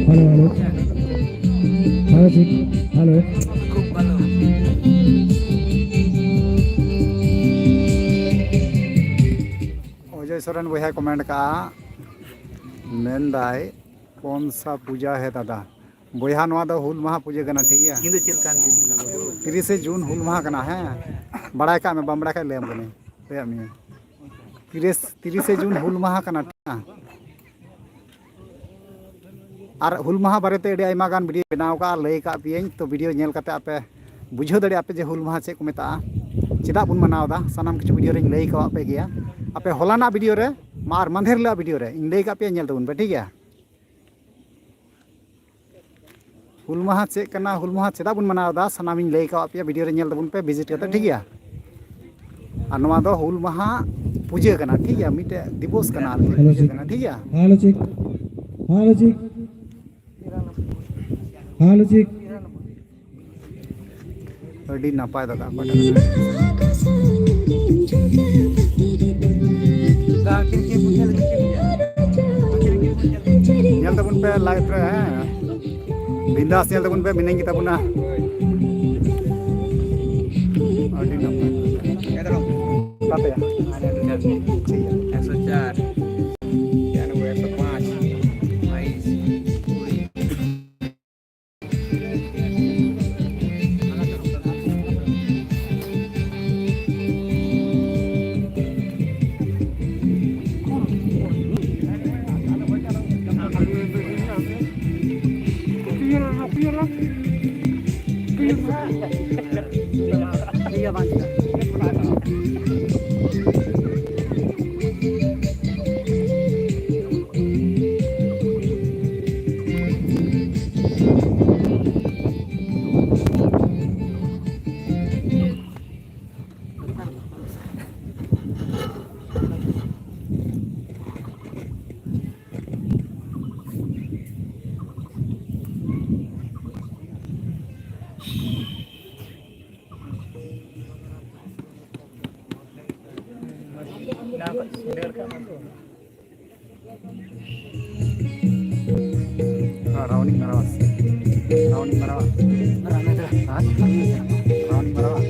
Hello, hello. Hello, check. Hello. ᱚᱡᱚᱭ ᱥᱚᱨᱮᱱ ᱵᱚᱭᱦᱟᱭ ᱠᱚᱢᱮᱱᱴ ᱠᱟᱜᱼᱟ, ᱢᱮᱱᱫᱟᱭ, ᱠᱚᱱ ᱥᱟ ᱯᱩᱡᱟ ᱦᱮ ᱫᱟᱫᱟ? ᱵᱚᱭᱦᱟ, ᱱᱚᱣᱟ ᱫᱚ ᱦᱩᱞ ᱢᱟᱦᱟ ᱯᱩᱡᱟᱹ ᱠᱟᱱᱟ, ᱴᱷᱤᱠ ᱜᱮᱭᱟ? ᱤᱧ ᱫᱚ ᱪᱮᱫ ᱞᱮᱠᱟᱱ ᱡᱤᱱᱤᱥ ᱠᱟᱱᱟ ᱵᱟᱹᱵᱩ? ᱛᱤᱨᱤᱥᱮ ᱡᱩᱱ ᱦᱩᱞ ᱢᱟᱦᱟ ᱠᱟᱱᱟ, ᱦᱮᱸ? ᱵᱟᱲᱟᱭ ᱠᱟᱜ ᱢᱮ, ᱵᱟᱢ ᱵᱟᱲᱟᱭ ᱠᱷᱟᱡ ᱞᱟᱹᱭᱟᱢ ᱠᱟᱹᱱᱟᱹᱧ, ᱞᱟᱹᱭᱟᱫ ᱢᱤᱭᱟᱹᱧ᱾ ᱛᱤᱨᱤᱥ ᱛᱤᱨᱤᱥᱮ ᱡᱩᱱ ᱦᱩᱞ ᱢᱟᱦᱟ ᱠᱟᱱᱟ, ᱴᱷᱤᱠ ᱜᱮᱭᱟ? ᱟᱨ ᱦᱩᱞ ᱢᱟᱦᱟ ᱵᱟᱨᱮᱛᱮ ᱟᱹᱰᱤ ᱟᱭᱢᱟ ᱜᱟᱱ ᱵᱷᱤᱰᱤᱭᱳ ᱵᱮᱱᱟᱣ ᱠᱟᱜᱼᱟ, ᱞᱟᱹᱭ ᱠᱟᱜ ᱯᱮᱭᱟᱹᱧ᱾ ᱛᱚ, ᱵᱷᱤᱰᱤᱭᱳ ᱧᱮᱞ ᱠᱟᱛᱮ ᱟᱯᱮ ᱵᱩᱡᱷᱟᱹᱣ ᱫᱟᱲᱮᱭᱟᱜᱼᱟ ᱯᱮ ᱡᱮ ᱦᱩᱞ ᱢᱟᱦᱟ ᱪᱮᱫ ᱠᱚ ᱢᱮᱛᱟᱜᱼᱟ, ᱪᱮᱫᱟᱜ ᱵᱚᱱ ᱢᱟᱱᱟᱣ ᱮᱫᱟ, ᱥᱟᱱᱟᱢ ᱠᱤᱪᱷᱩ ᱵᱷᱤᱰᱤᱭᱳ ᱨᱮᱧ ᱞᱟᱹᱭ ᱠᱟᱜ ᱯᱮ ᱜᱮᱭᱟ᱾ ᱟᱯᱮ ᱦᱚᱞᱟᱱᱟᱜ ᱵᱷᱤᱰᱤᱭᱳ ᱨᱮ, ᱢᱟ ᱟᱨ ᱢᱟᱫᱷᱮᱨ ᱦᱤᱞᱳᱜ ᱵᱷᱤᱰᱤᱭᱳ ᱨᱮ ᱤᱧ ᱞᱟᱹᱭ ᱠᱟᱜ ᱯᱮᱭᱟ, ᱧᱮᱞ ᱛᱟᱵᱚᱱ ᱯᱮ, ᱴᱷᱤᱠ ᱜᱮᱭᱟ? ᱦᱩᱞ ᱢᱟᱦᱟ ᱪᱮᱫ ᱠᱟᱱᱟ, ᱦᱩᱞ ᱢᱟᱦᱟ ᱪᱮᱫᱟᱜ ᱵᱚᱱ ᱢᱟᱱᱟᱣ ᱮᱫᱟ, ᱥᱟᱱᱟᱢᱤᱧ ᱞᱟᱹᱭ ᱠᱟᱜ ᱯᱮᱭᱟ ᱵᱷᱤᱰᱤᱭᱳ ᱨᱮ, ᱧᱮᱞ ᱛᱟᱵᱚᱱ ᱯᱮ, ᱵᱷᱤᱡᱤᱴ ᱠᱟᱛᱮ, ᱴᱷᱤᱠ ᱜᱮᱭᱟ? ᱟᱨ ᱱᱚᱣᱟ ᱫᱚ ᱦᱩᱞ ᱢᱟᱦᱟ ᱯᱩᱡᱟᱹ ᱠᱟᱱᱟ, ᱴᱷᱤᱠ ᱜᱮᱭᱟ? ᱢᱤᱫᱴᱮᱡ ᱫᱤᱵᱚᱥ ᱠᱟᱱᱟ ᱟᱨᱠᱤ, Hello, ᱯᱩᱡᱟᱹ check. ᱠᱟᱱᱟ, ᱴᱷᱤᱠ ᱜᱮᱭᱟ? Hello, check. Hello, check. Hello, check. ᱟᱹᱰᱤ ᱱᱟᱯᱟᱭ ᱫᱟᱫᱟ, ᱚᱠᱟᱴᱟᱜ ᱠᱟᱱᱟ? ᱧᱮᱞ ᱛᱟᱵᱚᱱ ᱯᱮ ᱞᱟᱭᱤᱵᱷ ᱨᱮ, ᱦᱮᱸ, ᱵᱤᱱᱫᱟᱥ ᱧᱮᱞ ᱛᱟᱵᱚᱱ ᱯᱮ, ᱢᱤᱱᱟᱹᱧ ᱜᱮᱛᱟ ᱵᱚᱱᱟ᱾ ᱟᱹᱰᱤ ᱱᱟᱯᱟᱭ᱾ ᱚᱠᱟ ᱛᱮᱭᱟ? ᱴᱷᱤᱠ ᱜᱮᱭᱟ᱾ ᱮᱠᱥᱚ ᱪᱟᱨ, ᱮᱠᱥᱚ ᱯᱟᱸᱪ, ᱵᱟᱭᱤᱥ, ᱠᱩᱲᱤ᱾ ᱨᱟᱣᱩᱱᱤᱝ ᱢᱟᱨᱟᱣᱟ ᱥᱮ? ᱨᱟᱣᱩᱱᱤᱝ ᱢᱟᱨᱟᱣᱟ? ᱦᱮᱸ? ᱨᱟᱣᱩᱱᱤᱝ ᱢᱟᱨᱟᱣᱟ?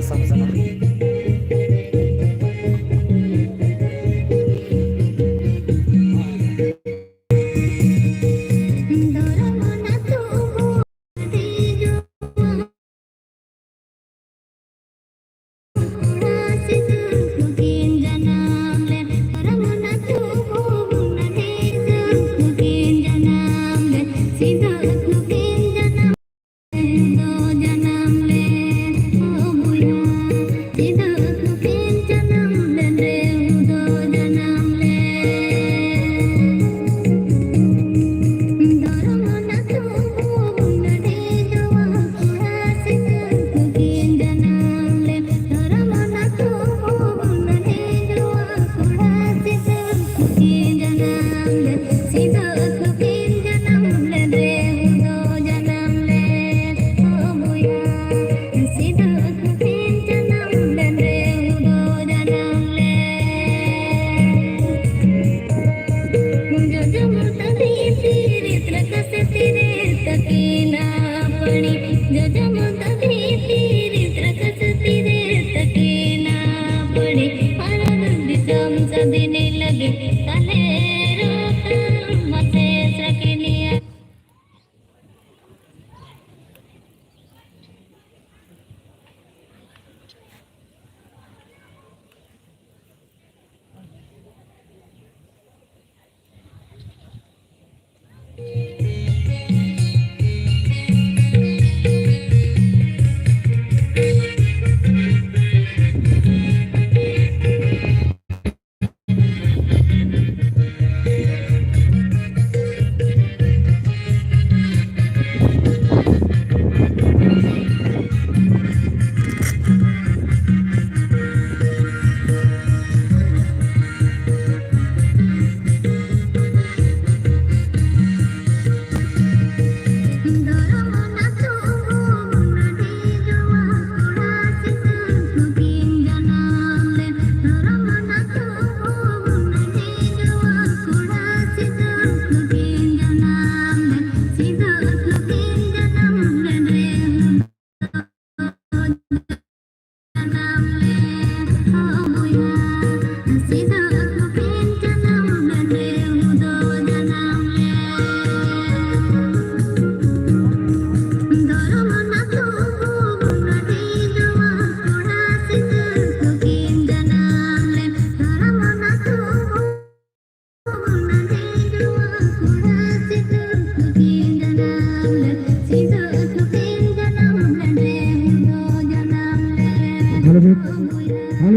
ᱦᱟᱥᱟ ᱢᱮᱥᱟ ᱱᱟ᱾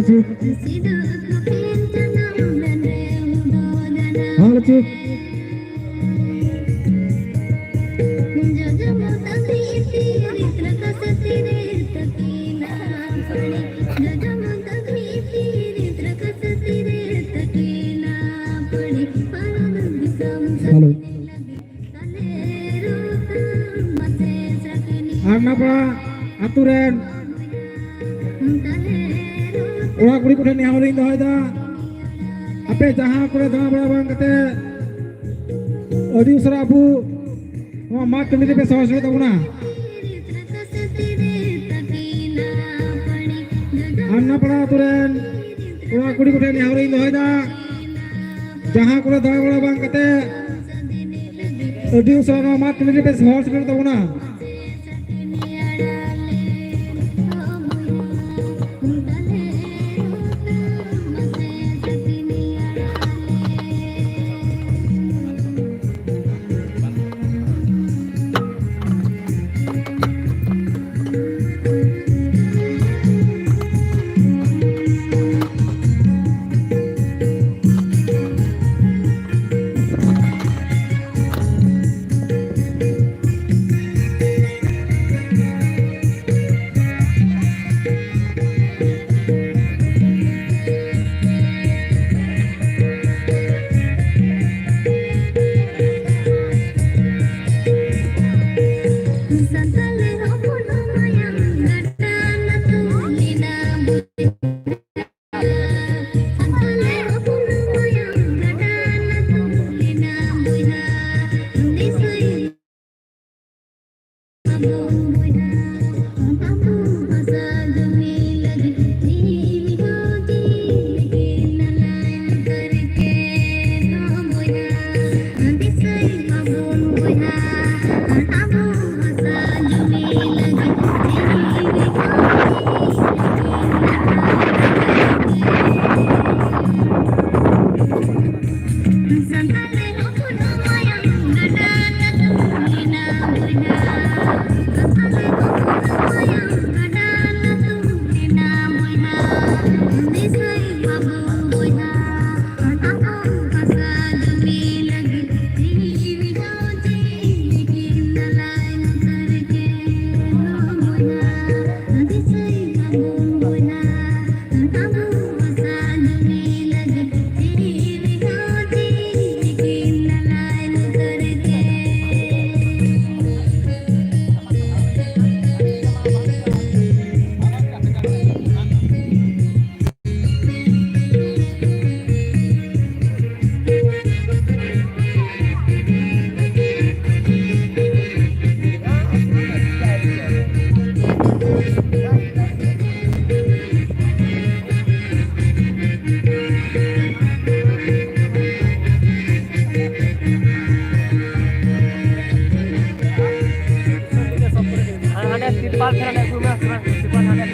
ᱦᱮᱸ, ᱞᱟᱹᱪᱤ᱾ ᱦᱮᱞᱳ᱾ ᱟᱨ ᱱᱟᱯᱟ ᱟᱛᱳ ᱨᱮᱱ ᱠᱚᱲᱟ ᱠᱩᱲᱤ ᱠᱚᱴᱷᱮᱱ ᱱᱮᱦᱚᱨ ᱤᱧ ᱫᱚᱦᱚᱭᱮᱫᱟ, ᱟᱯᱮ ᱡᱟᱦᱟᱸ ᱠᱚᱨᱮ ᱫᱟᱬᱟ ᱵᱟᱲᱟ ᱵᱟᱝ ᱠᱟᱛᱮ ᱟᱹᱰᱤ ᱩᱥᱟᱹᱨᱟ ᱟᱵᱚ ᱱᱚᱣᱟ ᱢᱟᱜᱽ ᱴᱟᱺᱰᱤ ᱨᱮᱯᱮ ᱥᱚᱦᱚᱨ ᱥᱮᱴᱮᱨ ᱛᱟᱵᱚᱱᱟ᱾ ᱟᱢᱱᱟᱯᱟᱲᱟ ᱟᱛᱳ ᱨᱮᱱ ᱠᱚᱲᱟ ᱠᱩᱲᱤ ᱠᱚᱴᱷᱮᱱ ᱱᱮᱦᱚᱨ ᱤᱧ ᱫᱚᱦᱚᱭᱮᱫᱟ, ᱡᱟᱦᱟᱸ ᱠᱚᱨᱮ ᱫᱟᱬᱟ ᱵᱟᱲᱟ ᱵᱟᱝ ᱠᱟᱛᱮ ᱟᱹᱰᱤ ᱩᱥᱟᱹᱨᱟ ᱱᱚᱣᱟ ᱢᱟᱜᱽ ᱴᱟᱺᱰᱤ ᱨᱮᱯᱮ ᱥᱚᱦᱚᱨ ᱥᱮᱴᱮᱨ ᱛᱟᱵᱚᱱᱟ᱾ ᱦᱟᱸᱰᱮ ᱛᱤᱨᱯᱟᱞ ᱯᱷᱮᱨᱟᱣ ᱞᱮ ᱟᱹᱜᱩᱭ ᱢᱟ, ᱛᱤᱨᱯᱟᱞ ᱦᱟᱸᱰᱮ᱾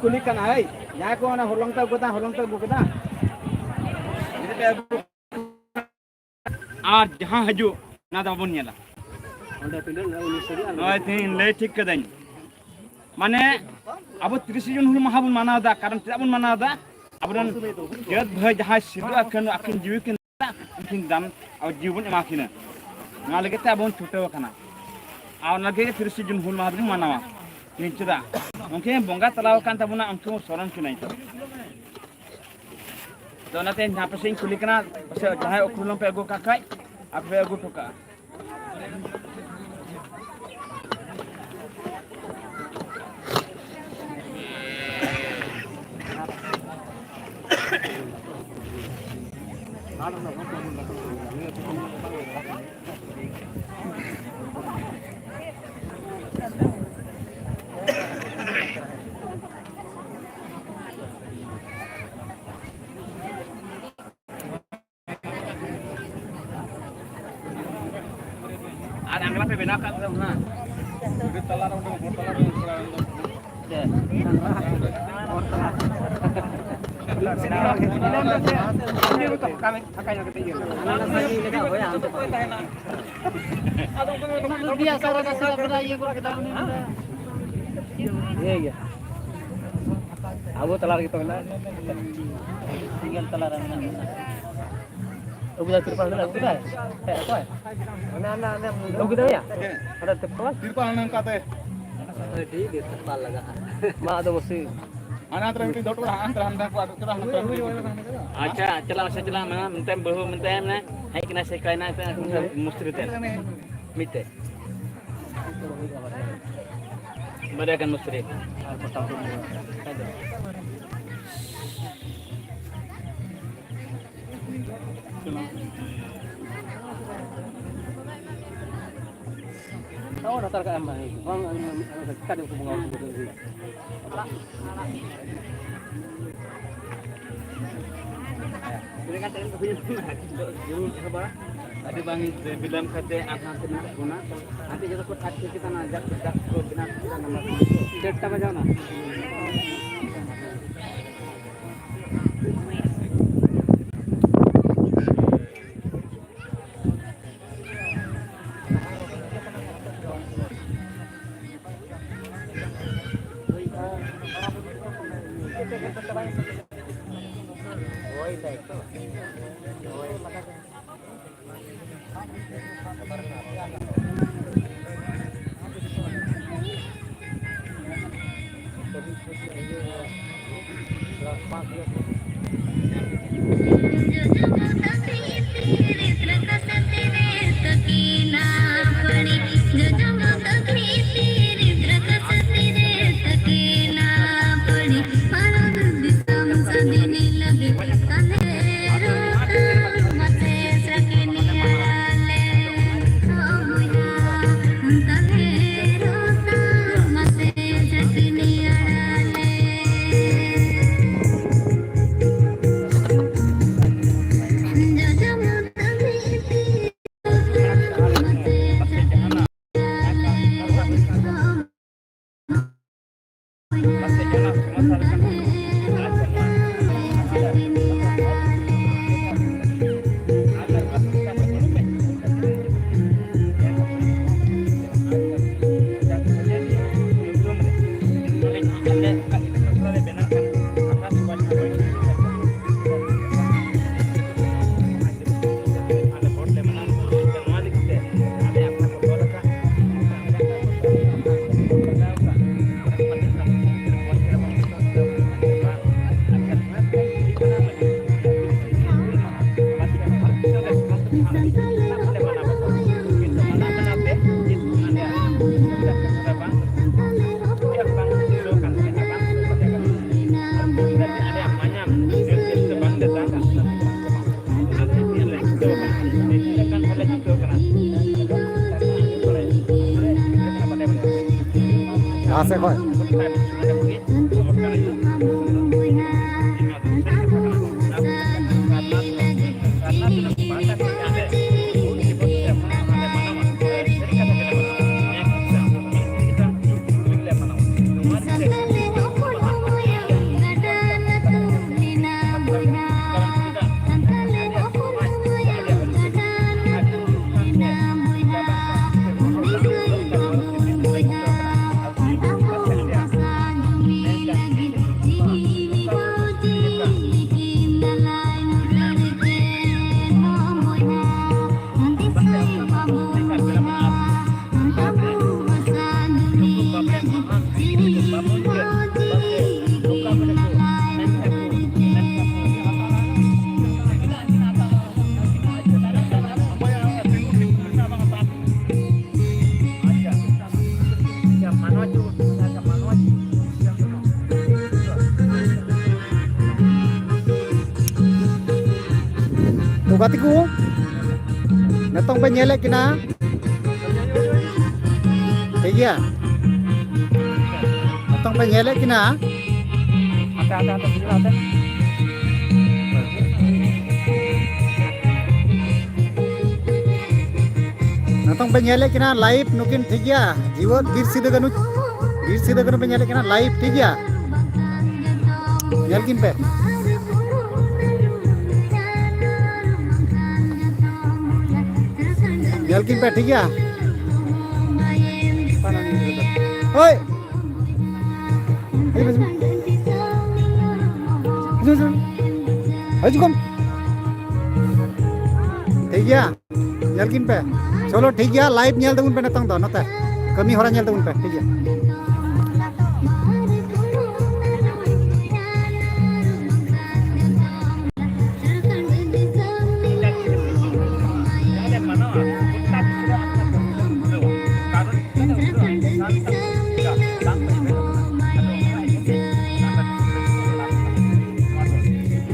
ᱠᱩᱞᱤ ᱠᱟᱱᱟ, ᱦᱳᱭ, ᱡᱟᱦᱟᱸᱭ ᱠᱚ ᱚᱱᱟ ᱦᱚᱞᱚᱝ ᱯᱮ ᱟᱹᱜᱩ ᱠᱮᱫᱟ, ᱦᱚᱞᱚᱝ ᱯᱮ ᱟᱹᱜᱩ ᱠᱮᱫᱟ᱾ ᱟᱨ ᱡᱟᱦᱟᱸ ᱦᱤᱡᱩᱜ, ᱚᱱᱟ ᱫᱚ ᱵᱟᱵᱚᱱ ᱧᱮᱞᱟ᱾ ᱱᱚᱜᱼᱚᱭ ᱛᱮᱦᱮᱧ ᱞᱟᱹᱭ ᱴᱷᱤᱠ ᱠᱟᱹᱫᱟᱹᱧ, ᱢᱟᱱᱮ, ᱟᱵᱚ ᱛᱤᱨᱤᱥᱮ ᱡᱩᱱ ᱦᱩᱞ ᱢᱟᱦᱟ ᱵᱚᱱ ᱢᱟᱱᱟᱣ ᱮᱫᱟ, ᱠᱟᱨᱚᱱ ᱪᱮᱫᱟᱜ ᱵᱚᱱ ᱢᱟᱱᱟᱣ ᱮᱫᱟ? ᱟᱵᱚᱨᱮᱱ ᱡᱟᱹᱛ ᱵᱷᱟᱹᱭ ᱡᱟᱦᱟᱸᱭ ᱥᱤᱫᱩ ᱟᱨ ᱠᱟᱹᱱᱦᱩ ᱟᱹᱠᱤᱱ ᱡᱤᱣᱤ ᱠᱤᱱ, ᱩᱱᱠᱤᱱ ᱫᱟᱱ ᱟᱵᱚ ᱡᱤᱣᱤ ᱵᱚᱱ ᱮᱢᱟ ᱠᱤᱱᱟ, ᱚᱱᱟ ᱞᱟᱹᱜᱤᱫ ᱛᱮ ᱟᱵᱚ ᱵᱚᱱ ᱪᱷᱩᱴᱟᱹᱣ ᱟᱠᱟᱱᱟ᱾ ᱟᱨ ᱚᱱᱟ ᱞᱟᱹᱜᱤᱫ ᱜᱮ ᱛᱤᱨᱤᱥᱮ ᱡᱩᱱ ᱦᱩᱞ ᱢᱟᱦᱟ ᱫᱚᱵᱚᱱ ᱢᱟᱱᱟᱣᱟ᱾ ᱪᱮᱫᱟᱜ? ᱩᱱᱠᱤᱱ ᱵᱚᱸᱜᱟ ᱛᱟᱞᱟᱣ ᱟᱠᱟᱱ ᱛᱟᱵᱚᱱᱟ, ᱩᱱᱠᱤᱱ ᱵᱚᱱ ᱥᱚᱨᱚᱱ ᱠᱤᱱᱟ ᱱᱤᱛᱚᱜ᱾ ᱟᱫᱚ ᱚᱱᱟᱛᱮ ᱦᱟᱯᱮ ᱥᱮᱫ ᱤᱧ ᱠᱩᱞᱤ ᱠᱟᱱᱟ, ᱯᱟᱥᱮᱡ ᱡᱟᱦᱟᱸᱭ ᱩᱯᱨᱩᱢ ᱯᱮ ᱟᱹᱜᱩ ᱠᱟᱜ ᱠᱷᱟᱡ, ᱟᱯᱮ ᱯᱮ ᱟᱹᱜᱩ ᱦᱚᱴᱚ ᱠᱟᱜᱼᱟ᱾ ᱟᱨ ᱟᱝᱜᱽᱨᱟ ᱯᱮ ᱵᱮᱱᱟᱣ ᱠᱟᱜ ᱫᱚ ᱚᱱᱟ? ᱪᱮᱫ? ᱤᱭᱟᱹ ᱜᱮ᱾ ᱟᱵᱚ ᱛᱟᱞᱟ ᱨᱮᱜᱮ ᱛᱚ ᱢᱮᱱᱟᱜᱼᱟ᱾ ᱥᱮᱸᱜᱮᱞ ᱛᱟᱞᱟ ᱨᱮ ᱢᱮᱱᱟᱜ ᱵᱚᱱᱟ᱾ ᱟᱹᱜᱩ ᱠᱮᱫᱟᱭ ᱛᱤᱨᱯᱟᱞ ᱢᱮᱱᱟᱜᱼᱟ, ᱟᱹᱜᱩ ᱠᱮᱫᱟᱭ? ᱦᱮᱸ, ᱚᱠᱚᱭ? ᱚᱱᱮ ᱚᱱᱟ, ᱚᱱᱮ ᱟᱹᱜᱩ ᱠᱮᱫᱟᱭ ᱭᱟ? ᱚᱸᱰᱮ ᱛᱤᱨᱯᱟᱞ? ᱛᱤᱨᱯᱟᱞ ᱚᱱᱮ ᱚᱱᱠᱟ ᱛᱮ᱾ ᱟᱹᱰᱤ ᱰᱷᱮᱨ ᱛᱤᱨᱯᱟᱞ ᱞᱟᱜᱟᱜᱼᱟ᱾ ᱢᱟ ᱟᱫᱚ ᱢᱟᱥᱮ᱾ ᱦᱟᱱᱟ ᱟᱛᱨᱮ ᱢᱤᱫᱴᱤᱡ ᱫᱚᱦᱚ ᱦᱚᱴᱚ ᱠᱟᱜᱼᱟ, ᱦᱟᱱᱛᱮ, ᱦᱟᱱᱛᱮ ᱠᱚ ᱟᱫᱚᱜ ᱠᱟᱱᱟ, ᱦᱟᱱᱛᱮ ᱨᱮ ᱢᱤᱫᱴᱤᱡ ᱫᱚᱦᱚ ᱠᱟᱜᱼᱟ᱾ ᱟᱪᱪᱷᱟ, ᱪᱟᱞᱟᱜ ᱢᱮᱥᱮ, ᱪᱟᱞᱟᱜ ᱢᱮ, ᱢᱮᱱᱛᱮ ᱵᱟᱹᱦᱩ ᱢᱮᱱᱛᱮ ᱢᱮ, ᱦᱮᱡ ᱠᱟᱱᱟ ᱥᱮ ᱚᱠᱟᱭᱮᱱᱟ, ᱢᱩᱥᱛᱨᱤ ᱛᱮ ᱢᱤᱫᱴᱮᱡ᱾ ᱵᱟᱨᱭᱟ ᱜᱟᱱ ᱢᱩᱥᱛᱨᱤ᱾ ᱛᱟᱣ ᱦᱟᱛᱟᱣ ᱠᱟᱜ ᱟᱢ ᱵᱷᱟᱹᱭ᱾ ᱵᱟᱝ, ᱪᱤᱠᱟᱹ ᱛᱮ ᱩᱱᱠᱩ ᱵᱚᱸᱜᱟ ᱵᱩᱨᱩ ᱠᱚᱫᱚ ᱦᱩᱭᱩᱜᱼᱟ? ᱛᱤᱱᱟᱹᱜ ᱜᱟᱱ ᱴᱟᱭᱤᱢ ᱠᱚ ᱦᱩᱭᱩᱜ ᱠᱟᱱᱟ? ᱡᱟᱹᱨᱩᱲ ᱮᱦᱚᱵᱟ᱾ ᱟᱹᱰᱤ ᱵᱟᱝ ᱵᱤᱞᱚᱢ ᱠᱟᱛᱮ ᱟᱨ ᱦᱟᱱᱛᱮ ᱢᱮᱱᱟᱜ ᱵᱚᱱᱟ᱾ ᱦᱟᱱᱛᱮ ᱡᱚᱛᱚ ᱠᱚ ᱴᱷᱟᱠ ᱴᱷᱤᱠ ᱠᱮᱫᱟ, ᱚᱱᱟ ᱡᱟᱠ ᱡᱟᱠ ᱠᱚ ᱵᱮᱱᱟᱣ ᱠᱮᱫᱟ, ᱱᱟᱢᱵᱟᱨ ᱠᱚ᱾ ᱰᱮᱴ ᱴᱟ ᱵᱟᱡᱟᱣ ᱱᱟ᱾ ᱞᱟᱦᱟ ᱥᱮᱫ ᱠᱷᱚᱱ᱾ ᱜᱟᱛᱮ ᱠᱚ, ᱱᱤᱛᱚᱝ ᱯᱮ ᱧᱮᱞᱮᱫ ᱠᱤᱱᱟ, ᱴᱷᱤᱠ ᱜᱮᱭᱟ? ᱱᱤᱛᱚᱝ ᱯᱮ ᱧᱮᱞᱮᱫ ᱠᱤᱱᱟ, ᱱᱤᱛᱚᱝ ᱯᱮ ᱧᱮᱞᱮᱫ ᱠᱤᱱᱟ ᱞᱟᱭᱤᱵᱷ ᱱᱩᱠᱤᱱ, ᱴᱷᱤᱠ ᱜᱮᱭᱟ? ᱡᱤᱣᱮᱫ ᱵᱤᱨ ᱥᱤᱫᱩ ᱠᱟᱹᱱᱦᱩ, ᱵᱤᱨ ᱥᱤᱫᱩ ᱠᱟᱹᱱᱦᱩ ᱯᱮ ᱧᱮᱞᱮᱫ ᱠᱤᱱᱟ ᱞᱟᱭᱤᱵᱷ, ᱴᱷᱤᱠ ᱜᱮᱭᱟ? ᱧᱮᱞ ᱠᱤᱱ ᱯᱮ᱾ ᱧᱮᱞ ᱠᱤᱱ ᱯᱮ, ᱴᱷᱤᱠ ᱜᱮᱭᱟ? ᱦᱳᱭ᱾ ᱦᱤᱡᱩᱜ ᱠᱚᱢ᱾ ᱴᱷᱤᱠ ᱜᱮᱭᱟ, ᱧᱮᱞ ᱠᱤᱱ ᱯᱮ᱾ ᱪᱚᱞᱚ, ᱴᱷᱤᱠ ᱜᱮᱭᱟ, ᱞᱟᱭᱤᱵᱷ ᱧᱮᱞ ᱛᱟᱵᱚᱱ ᱯᱮ ᱱᱤᱛᱚᱝ ᱫᱚ, ᱱᱚᱛᱮ ᱠᱟᱹᱢᱤ ᱦᱚᱨᱟ ᱧᱮᱞ ᱛᱟᱵᱚᱱ ᱯᱮ, ᱴᱷᱤᱠ ᱜᱮᱭᱟ?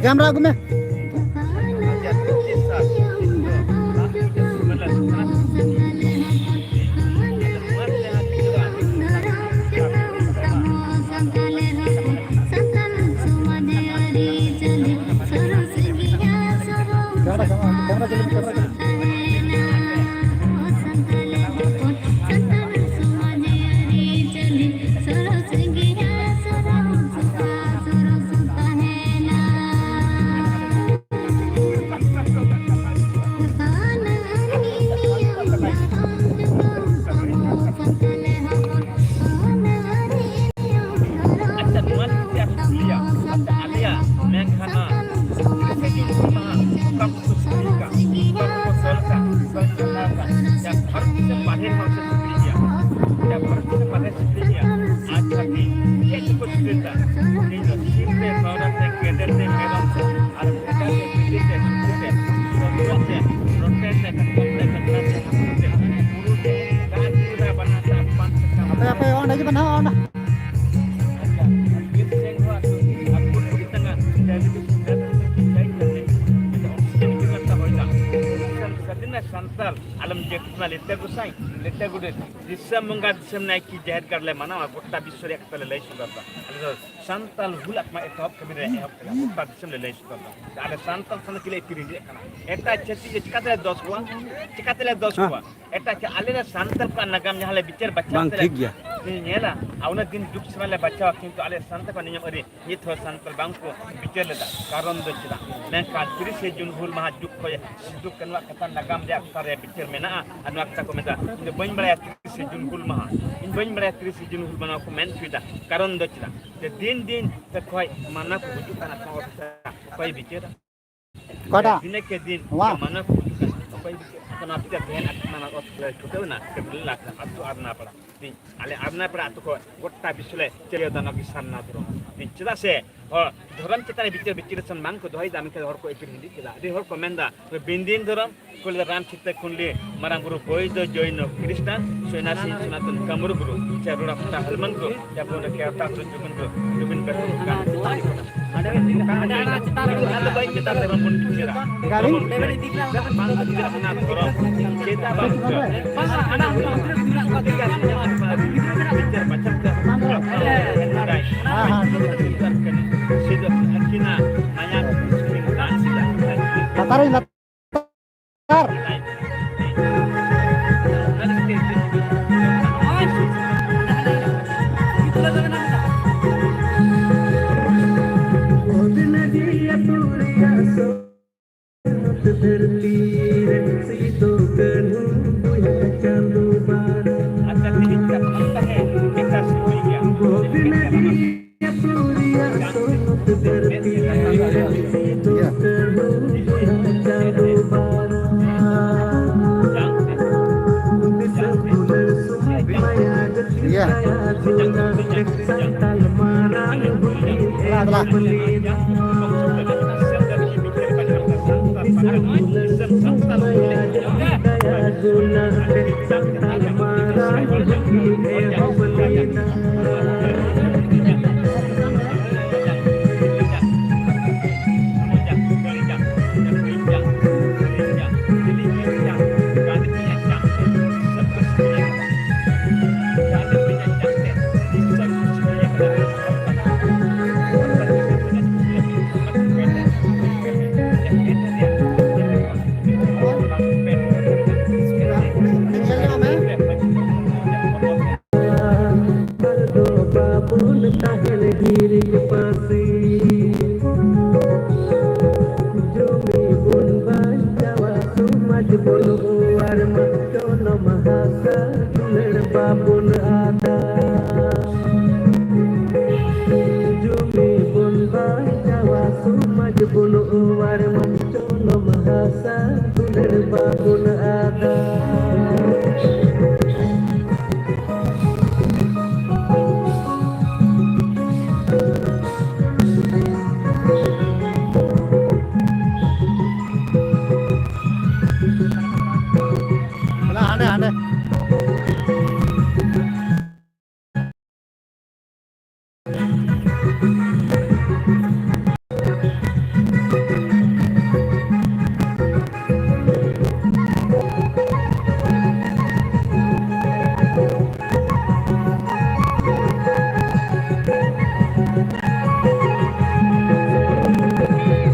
ᱠᱮᱢᱨᱟ ᱟᱹᱜᱩ ᱢᱮ᱾ ᱥᱟᱱᱛᱟᱲ ᱟᱞᱚᱢ ᱡᱟᱹᱛᱤ ᱠᱟᱱᱟ, ᱞᱤᱴᱟᱹ ᱜᱚᱸᱥᱟᱭ, ᱞᱤᱴᱟᱹ ᱜᱚᱰᱮᱛ, ᱫᱤᱥᱚᱢ ᱵᱚᱸᱜᱟ, ᱫᱤᱥᱚᱢ ᱱᱟᱭᱠᱮ, ᱡᱟᱦᱮᱨ ᱜᱟᱲ ᱞᱮ ᱢᱟᱱᱟᱣᱟ, ᱜᱚᱴᱟ ᱵᱤᱥᱥᱚ ᱨᱮᱭᱟᱜ ᱠᱟᱛᱷᱟ ᱞᱮ ᱞᱟᱹᱭ ᱥᱚᱫᱚᱨ ᱫᱟ᱾ ᱟᱞᱮ ᱫᱚ ᱥᱟᱱᱛᱟᱲ ᱦᱩᱞ ᱟᱠᱟᱱᱟ, ᱮᱛᱚᱦᱚᱵ ᱠᱟᱹᱢᱤ ᱨᱮ ᱮᱦᱚᱵ ᱠᱟᱱᱟ, ᱜᱚᱴᱟ ᱫᱤᱥᱚᱢ ᱞᱮ ᱞᱟᱹᱭ ᱥᱚᱫᱚᱨ ᱫᱟ᱾ ᱟᱞᱮ ᱥᱟᱱᱛᱟᱲ ᱥᱟᱱᱛᱟᱲ ᱠᱤᱞᱮ ᱤᱯᱤᱞ ᱤᱫᱤᱭᱮᱫ ᱠᱟᱱᱟ᱾ ᱮᱴᱟᱜ ᱪᱷᱟᱹᱛᱤᱠ ᱫᱚ ᱪᱤᱠᱟᱹᱛᱮ ᱞᱮ ᱫᱚᱥ ᱠᱚᱣᱟ? ᱪᱤᱠᱟᱹᱛᱮ ᱞᱮ ᱫᱚᱥ ᱦᱮᱸ᱾ ᱠᱚᱣᱟ? ᱮᱴᱟᱜ ᱪᱷᱟᱹ-, ᱟᱞᱮ ᱞᱮ ᱥᱟᱱᱛᱟᱲ ᱠᱚᱣᱟᱜ ᱱᱟᱜᱟᱢ ᱡᱟᱦᱟᱸ ᱞᱮ ᱵᱤᱪᱟᱹᱨ ᱵᱟᱪᱷᱟᱣ ᱵᱟᱝ ᱠᱟᱛᱮ ᱞᱮ ᱴᱷᱤᱠ ᱜᱮᱭᱟ᱾ ᱧᱮᱞᱟ, ᱟᱨ ᱩᱱᱟᱹᱜ ᱫᱤᱱ ᱡᱩᱜᱽ ᱥᱮᱨᱟ ᱞᱮ ᱵᱟᱪᱷᱟᱣᱟ, ᱠᱤᱱᱛᱩ ᱟᱞᱮ ᱥᱟᱱᱛᱟᱲ ᱠᱚᱣᱟᱜ ᱱᱤᱭᱚᱢ ᱟᱹᱨᱤ ᱱᱤᱛ ᱦᱚᱸ ᱥᱟᱱᱛᱟᱲ ᱵᱟᱝ ᱠᱚ ᱵᱤᱪᱟᱹᱨ ᱞᱮᱫᱟ᱾ ᱠᱟᱨᱚᱱ ᱫᱚ ᱪᱮᱫᱟᱜ? ᱢᱮᱱᱠᱷᱟᱱ ᱛᱤᱨᱤᱥᱮ ᱡᱩᱱ ᱦᱩᱞ ᱢᱟᱦᱟ ᱡᱩᱜᱽ ᱠᱷᱚᱱ ᱥᱤᱫᱩ ᱠᱟᱹᱱᱩᱣᱟᱜ ᱠᱟᱛᱷᱟ ᱱᱟᱜᱟᱢ ᱨᱮᱭᱟᱜ ᱚᱠᱟ ᱨᱮ ᱵᱤᱪᱟᱹᱨ ᱢᱮᱱᱟᱜᱼᱟ? ᱟᱨ ᱱᱚᱣᱟ ᱠᱟᱛᱷᱟ ᱠᱚ ᱢᱮᱛᱟᱜᱼᱟ, ᱤᱧ ᱫᱚ ᱵᱟᱹᱧ ᱵᱟᱲᱟᱭᱟ ᱛᱤᱨᱤᱥᱮ ᱡᱩᱱ ᱦᱩᱞ ᱢᱟᱦᱟ, ᱤᱧ ᱵᱟᱹᱧ ᱵᱟᱲᱟᱭᱟ ᱛᱤᱨᱤᱥᱮ ᱡᱩᱱ ᱦᱩᱞ ᱢᱟᱦᱟ ᱠᱚ ᱢᱮᱱ ᱦᱚᱪᱚᱭᱮᱫᱟ᱾ ᱠᱟᱨᱚᱱ ᱫᱚ ᱪᱮᱫᱟᱜ? ᱡᱮ ᱫᱤᱱ ᱫᱤᱱ ᱛᱮ ᱠᱷᱚᱡ ᱢᱟᱱᱟ ᱠᱚ ᱜᱩᱡᱩᱜ ᱠᱟᱱᱟ, ᱚᱠᱚᱭ ᱵᱤᱪᱟᱹᱨᱟ? ᱚᱠᱟᱴᱟᱜ? ᱫᱤᱱᱮ ᱠᱮ ᱫᱤᱱ ᱱᱚᱣᱟ? ᱢᱟᱱᱟ ᱠᱚ ᱦᱩᱭᱩᱜ ᱠᱟᱱᱟ᱾ ᱚᱠᱚᱭ ᱵᱤᱪᱟᱹᱨ? ᱚᱱᱟ ᱛᱮ ᱛᱮᱦᱮᱧ ᱟᱛᱳ ᱱᱟᱞᱟ ᱚᱛ ᱞᱮ ᱪᱷᱩᱴᱟᱹᱣ ᱮᱱᱟ, ᱥᱮ ᱵᱚᱞᱮ ᱞᱟᱠᱷ ᱟᱛᱳ ᱟᱨᱱᱟ ᱯᱟᱲᱟ᱾ ᱛᱮᱦᱮᱧ ᱟᱞᱮ ᱟᱨᱱᱟ ᱯᱟᱲᱟ ᱟᱛᱳ ᱠᱷᱚᱱ ᱜᱚᱴᱟ ᱵᱤᱥᱥᱚ ᱞᱮ ᱪᱟᱹᱞᱤᱭᱟᱹᱣ ᱫᱟ ᱱᱚᱣᱟ ᱠᱤ ᱥᱟᱨᱱᱟ ᱫᱷᱚᱨᱚᱢ᱾ ᱛᱮᱦᱮᱧ ᱪᱮᱫᱟᱜ ᱥᱮ ᱦᱚᱲ ᱫᱷᱚᱨᱚᱢ ᱪᱮᱛᱟᱱ ᱨᱮ ᱵᱤᱪᱟᱹᱨ ᱵᱤᱪᱟᱹᱨ ᱥᱮᱱ ᱵᱟᱝ ᱠᱚ ᱫᱚᱦᱚᱭᱮᱫᱟ, ᱢᱮᱱᱠᱷᱟᱱ ᱦᱚᱲ ᱠᱚ ᱮᱯᱮᱨ ᱦᱤᱸᱫᱤᱡ ᱠᱮᱫᱟ᱾ ᱟᱹᱰᱤ ᱦᱚᱲ ᱠᱚ ᱢᱮᱱᱫᱟ, ᱵᱤᱱᱫᱤᱱ ᱫᱷᱚᱨᱚᱢ ᱠᱚᱞᱮ ᱨᱟᱢ ᱪᱤᱛᱟᱹ ᱠᱩᱸᱰᱞᱤ ᱢᱟᱨᱟᱝ ᱵᱩᱨᱩ ᱵᱳᱭᱫᱷᱚ ᱡᱚᱭᱱᱚ ᱠᱷᱨᱤᱥᱴᱟᱱ ᱥᱚᱱᱱᱟᱥᱤ ᱥᱚᱱᱟᱛᱚᱱ ᱠᱟᱢᱨᱩ ᱜᱩᱨᱩ ᱪᱮ ᱨᱚᱲᱟ ᱯᱷᱟᱴᱟ ᱦᱚᱞᱢᱟᱱ ᱜᱩᱨᱩ ᱪᱮ ᱵᱚᱱ ᱨᱮ ᱠᱮᱣᱴᱟ ᱜᱩᱨᱩ ᱡᱩᱜᱤᱱ ᱜᱩᱨᱩ ᱡᱩᱜᱤᱱ ᱵᱮᱴᱟ ᱜᱩᱨᱩ ᱠᱟᱱ᱾ ᱟᱫᱚ ᱵᱟᱹᱧ ᱢᱮᱛᱟ ᱫᱷᱚᱨᱚᱢ ᱵᱚᱱ ᱵᱤᱪᱟᱹᱨᱟ᱾ ᱜᱟᱹᱲᱤ? ᱵᱟᱝ ᱵᱤᱪᱟᱹᱨ ᱚᱱᱟ ᱫᱷᱚᱨᱚᱢ ᱪᱮᱫᱟᱜ ᱵᱟᱝ ᱵᱤᱪᱟᱹᱨ? ᱵᱤᱪᱟᱹᱨ ᱵᱟᱪᱷᱟ ᱛᱮ ᱦᱮᱸ, ᱦᱮᱸ᱾ ᱥᱤᱫᱷᱟᱹ ᱟᱹᱠᱤᱱᱟᱜ ᱢᱟᱭᱟᱢ ᱞᱟᱛᱟᱨ ᱨᱮ ᱱᱚᱣᱟ ᱨᱮ ᱢᱟ ᱡᱚᱱᱚᱢ ᱦᱟᱥᱟ ᱫᱩᱞᱟᱹᱲ ᱵᱟᱵᱚᱱ ᱟᱫᱟ᱾ ᱦᱟᱸᱰᱮ, ᱦᱟᱸᱰᱮ᱾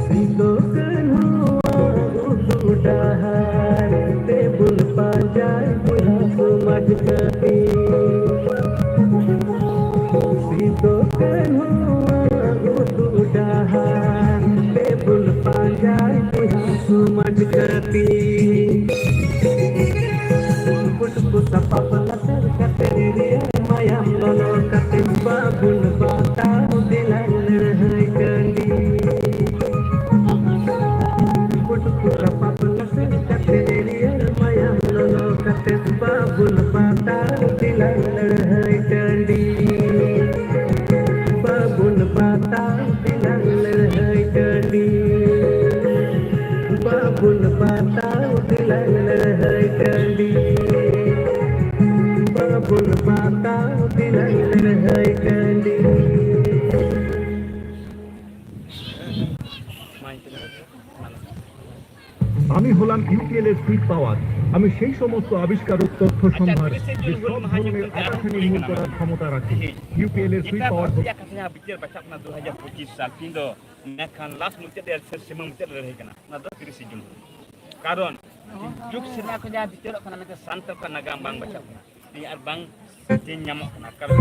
ᱥᱤᱫᱚ ᱠᱟᱹᱱᱦᱩᱣᱟᱜ ᱩᱫᱩᱜ ᱰᱟᱦᱟᱨ ᱛᱮᱵᱚᱱ ᱯᱟᱸᱡᱟᱭ ᱵᱚᱭᱦᱟ ᱥᱚᱢᱟᱡᱽ ᱠᱟᱹᱢᱤ᱾ ᱥᱤᱫᱚ ᱠᱟᱹᱱᱦᱩᱣᱟᱜ ᱩᱫᱩᱜ ᱰᱟᱦᱟᱨ ᱛᱮᱵᱚᱱ ᱯᱟᱸᱡᱟᱭ ᱵᱚᱭᱦᱟ ᱥᱚᱢᱟᱡᱽ ᱠᱟᱹᱢᱤ᱾ ᱴᱩᱠᱩ ᱴᱩᱠᱩ ᱥᱟᱯᱟᱵ ᱞᱟᱥᱮᱨ ᱠᱟᱛᱮ, ᱨᱤᱨᱤᱭᱟᱹ ᱢᱟᱭᱟᱢ ᱞᱚᱞᱚ ᱠᱟᱛᱮ, ᱵᱟᱵᱚᱱ ᱵᱟᱛᱟᱣ ᱫᱮᱞᱟ ᱞᱟᱹᱲᱦᱟᱹᱭ ᱴᱟᱺᱰᱤ᱾ ᱴᱩᱠᱩ ᱴᱩᱠᱩ ᱥᱟᱯᱟᱵ ᱞᱟᱥᱮᱨ ᱠᱟᱛᱮ, ᱨᱤᱨᱤᱭᱟᱹ ᱢᱟᱭᱟᱢ ᱞᱚᱞᱚ ᱠᱟᱛᱮ, ᱵᱟᱵᱚᱱ ᱵᱟᱛᱟᱣ ᱫᱮᱞᱟ ᱞᱟᱹᱲᱦᱟᱹᱭ ᱴᱟᱺᱰᱤ᱾ ᱵᱟᱵᱚᱱ ᱵᱟᱛᱟᱣ ᱫᱮᱞᱟ ᱞᱟᱹᱲᱦᱟᱹᱭ ᱴᱟᱺᱰᱤ᱾ ᱵᱟᱵᱚᱱ ᱵᱟᱛᱟᱣ ᱫᱮᱞᱟ ᱞᱟᱹᱲᱦᱟᱹᱭ ᱴᱟᱺᱰᱤ᱾ ᱵᱟᱵᱚᱱ ᱵᱟᱛᱟᱣ ᱫᱮᱞᱟ ᱞᱟᱹᱲᱦᱟᱹᱭ ᱴᱟᱺᱰᱤ᱾ আমি হলাম ইউপিএল এর সুইট পাওয়ার। আমি সেই সমস্ত আবিষ্কারক তথ্য সম্ভার যে সব ধরনের আকাশানি মূল করার ক্ষমতা রাখে। ইউপিএল এর সুইট পাওয়ার। ᱵᱤᱪᱟᱹᱨ ᱵᱟᱪᱷᱟᱣ ᱠᱟᱱᱟ ᱫᱩ ᱦᱟᱡᱟᱨ ᱯᱚᱸᱪᱤᱥ ᱥᱟᱞ ᱛᱤᱧ ᱫᱚ ᱢᱮᱱᱠᱷᱟᱱ ᱞᱟᱥ ᱢᱩᱪᱟᱹᱫ ᱨᱮ ᱥᱮ ᱥᱤᱢᱟᱹ ᱢᱩᱪᱟᱹᱫ ᱨᱮ ᱞᱟᱹᱲᱦᱟᱹᱭ ᱠᱟᱱᱟ, ᱚᱱᱟ ᱫᱚ ᱛᱤᱨᱤᱥᱮ ᱡᱩᱱ ᱦᱩᱞ᱾ ᱠᱟᱨᱚᱱ ᱡᱩᱜᱽ ᱥᱮᱨᱢᱟ ᱠᱷᱚᱱ ᱡᱟᱦᱟᱸ ᱵᱤᱪᱟᱹᱨᱚᱜ ᱠᱟᱱᱟ, ᱢᱮᱱᱠᱷᱟᱱ ᱥᱟᱱᱛᱟᱲ ᱠᱚᱣᱟᱜ ᱱᱟᱜᱟᱢ ᱵᱟᱝ ᱵᱟᱪᱷᱟᱣ ᱠᱟᱱᱟ, ᱟᱨ ᱵᱟᱝ ᱪᱮᱧ ᱧᱟᱢᱚᱜ ᱠᱟᱱᱟ᱾ ᱠᱟᱨᱚᱱ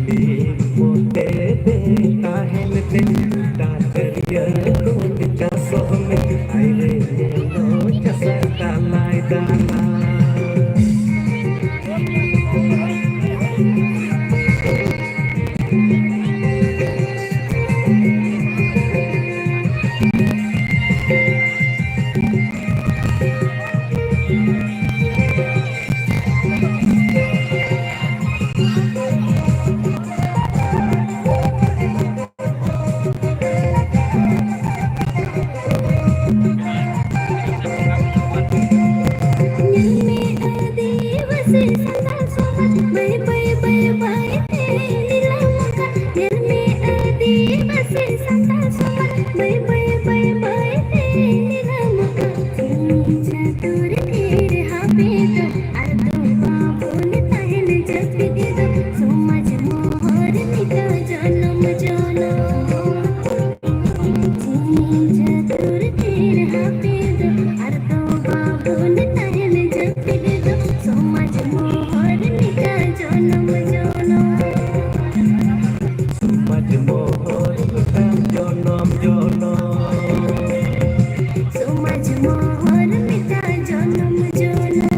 ᱢᱤᱫ ᱢᱚᱛᱮ ᱛᱮ ᱛᱟᱦᱮᱱ ᱛᱮ ᱰᱟᱠᱛᱟᱨᱤᱭᱟᱹ ᱠᱚ ᱪᱟᱥᱚᱜ ᱢᱮ᱾ ᱟᱭ ᱨᱮ ᱧᱮᱞᱚᱜ ᱪᱟᱥᱟ ᱫᱟᱞᱟᱭ ᱫᱟᱞᱟᱭ᱾ ᱧᱮᱞ ᱢᱮ ᱟᱹᱫᱤᱵᱟᱹᱥᱤ ᱥᱟᱱᱛᱟᱲ ᱥᱚᱢᱟᱡᱽ ᱵᱟᱹᱭ ᱵᱟᱹᱭ ᱵᱟᱹᱭ ᱵᱟᱹᱭ ᱛᱮ ᱱᱤᱞᱟᱢ ᱟᱠᱟᱱ᱾ ᱧᱮᱞ ᱢᱮ ᱟᱹᱫᱤᱵᱟᱹᱥᱤ ᱥᱟᱱᱛᱟᱲ ᱥᱚᱢᱟᱡᱽ ᱵᱟᱹᱭ ᱵᱟᱹᱭ ᱵᱟᱹᱭ ᱵᱟᱹᱭ ᱛᱮ ᱱᱤᱞᱟᱢ ᱟᱠᱟᱱ᱾ ᱤᱧ ᱪᱟᱹᱛᱩᱨ ᱛᱷᱤᱨ ᱦᱟᱯᱮ ᱫᱚ ᱟᱨ ᱫᱚ ᱵᱟᱵᱚᱱ ᱛᱟᱦᱮᱱ ᱡᱟᱹᱯᱤᱫ ᱫᱚ ᱥᱚᱢᱟᱡᱽ ᱢᱚᱦᱚᱨ ᱢᱤᱫ ᱡᱚᱱᱚᱢ ᱡᱚᱱᱚᱢ᱾ ᱡᱤᱣᱤ ᱪᱟᱹᱛᱩᱨ ᱛᱷᱤᱨ ᱦᱟᱯᱮ ᱫᱚ, ᱟᱨ ᱫᱚ ᱵᱟᱵᱚᱱ ᱛᱟᱦᱮᱱ ᱡᱟᱹᱯᱤᱫ ᱫᱚ, ᱥᱚᱢᱟᱡᱽ ᱢᱚᱦᱚᱨ ᱢᱤᱫ ᱡᱚᱱᱚᱢ ᱡᱚᱱᱚᱢ᱾ ᱥᱚᱢᱟᱡᱽ ᱢᱚᱦᱚᱨ ᱢᱤᱫ ᱡᱚᱱᱚᱢ ᱡᱚᱱᱚᱢ᱾ ᱥᱚᱢᱟᱡᱽ ᱢᱚᱦᱚᱨ ᱢᱤᱫ ᱡᱚᱱᱚᱢ ᱡᱚᱱᱚᱢ᱾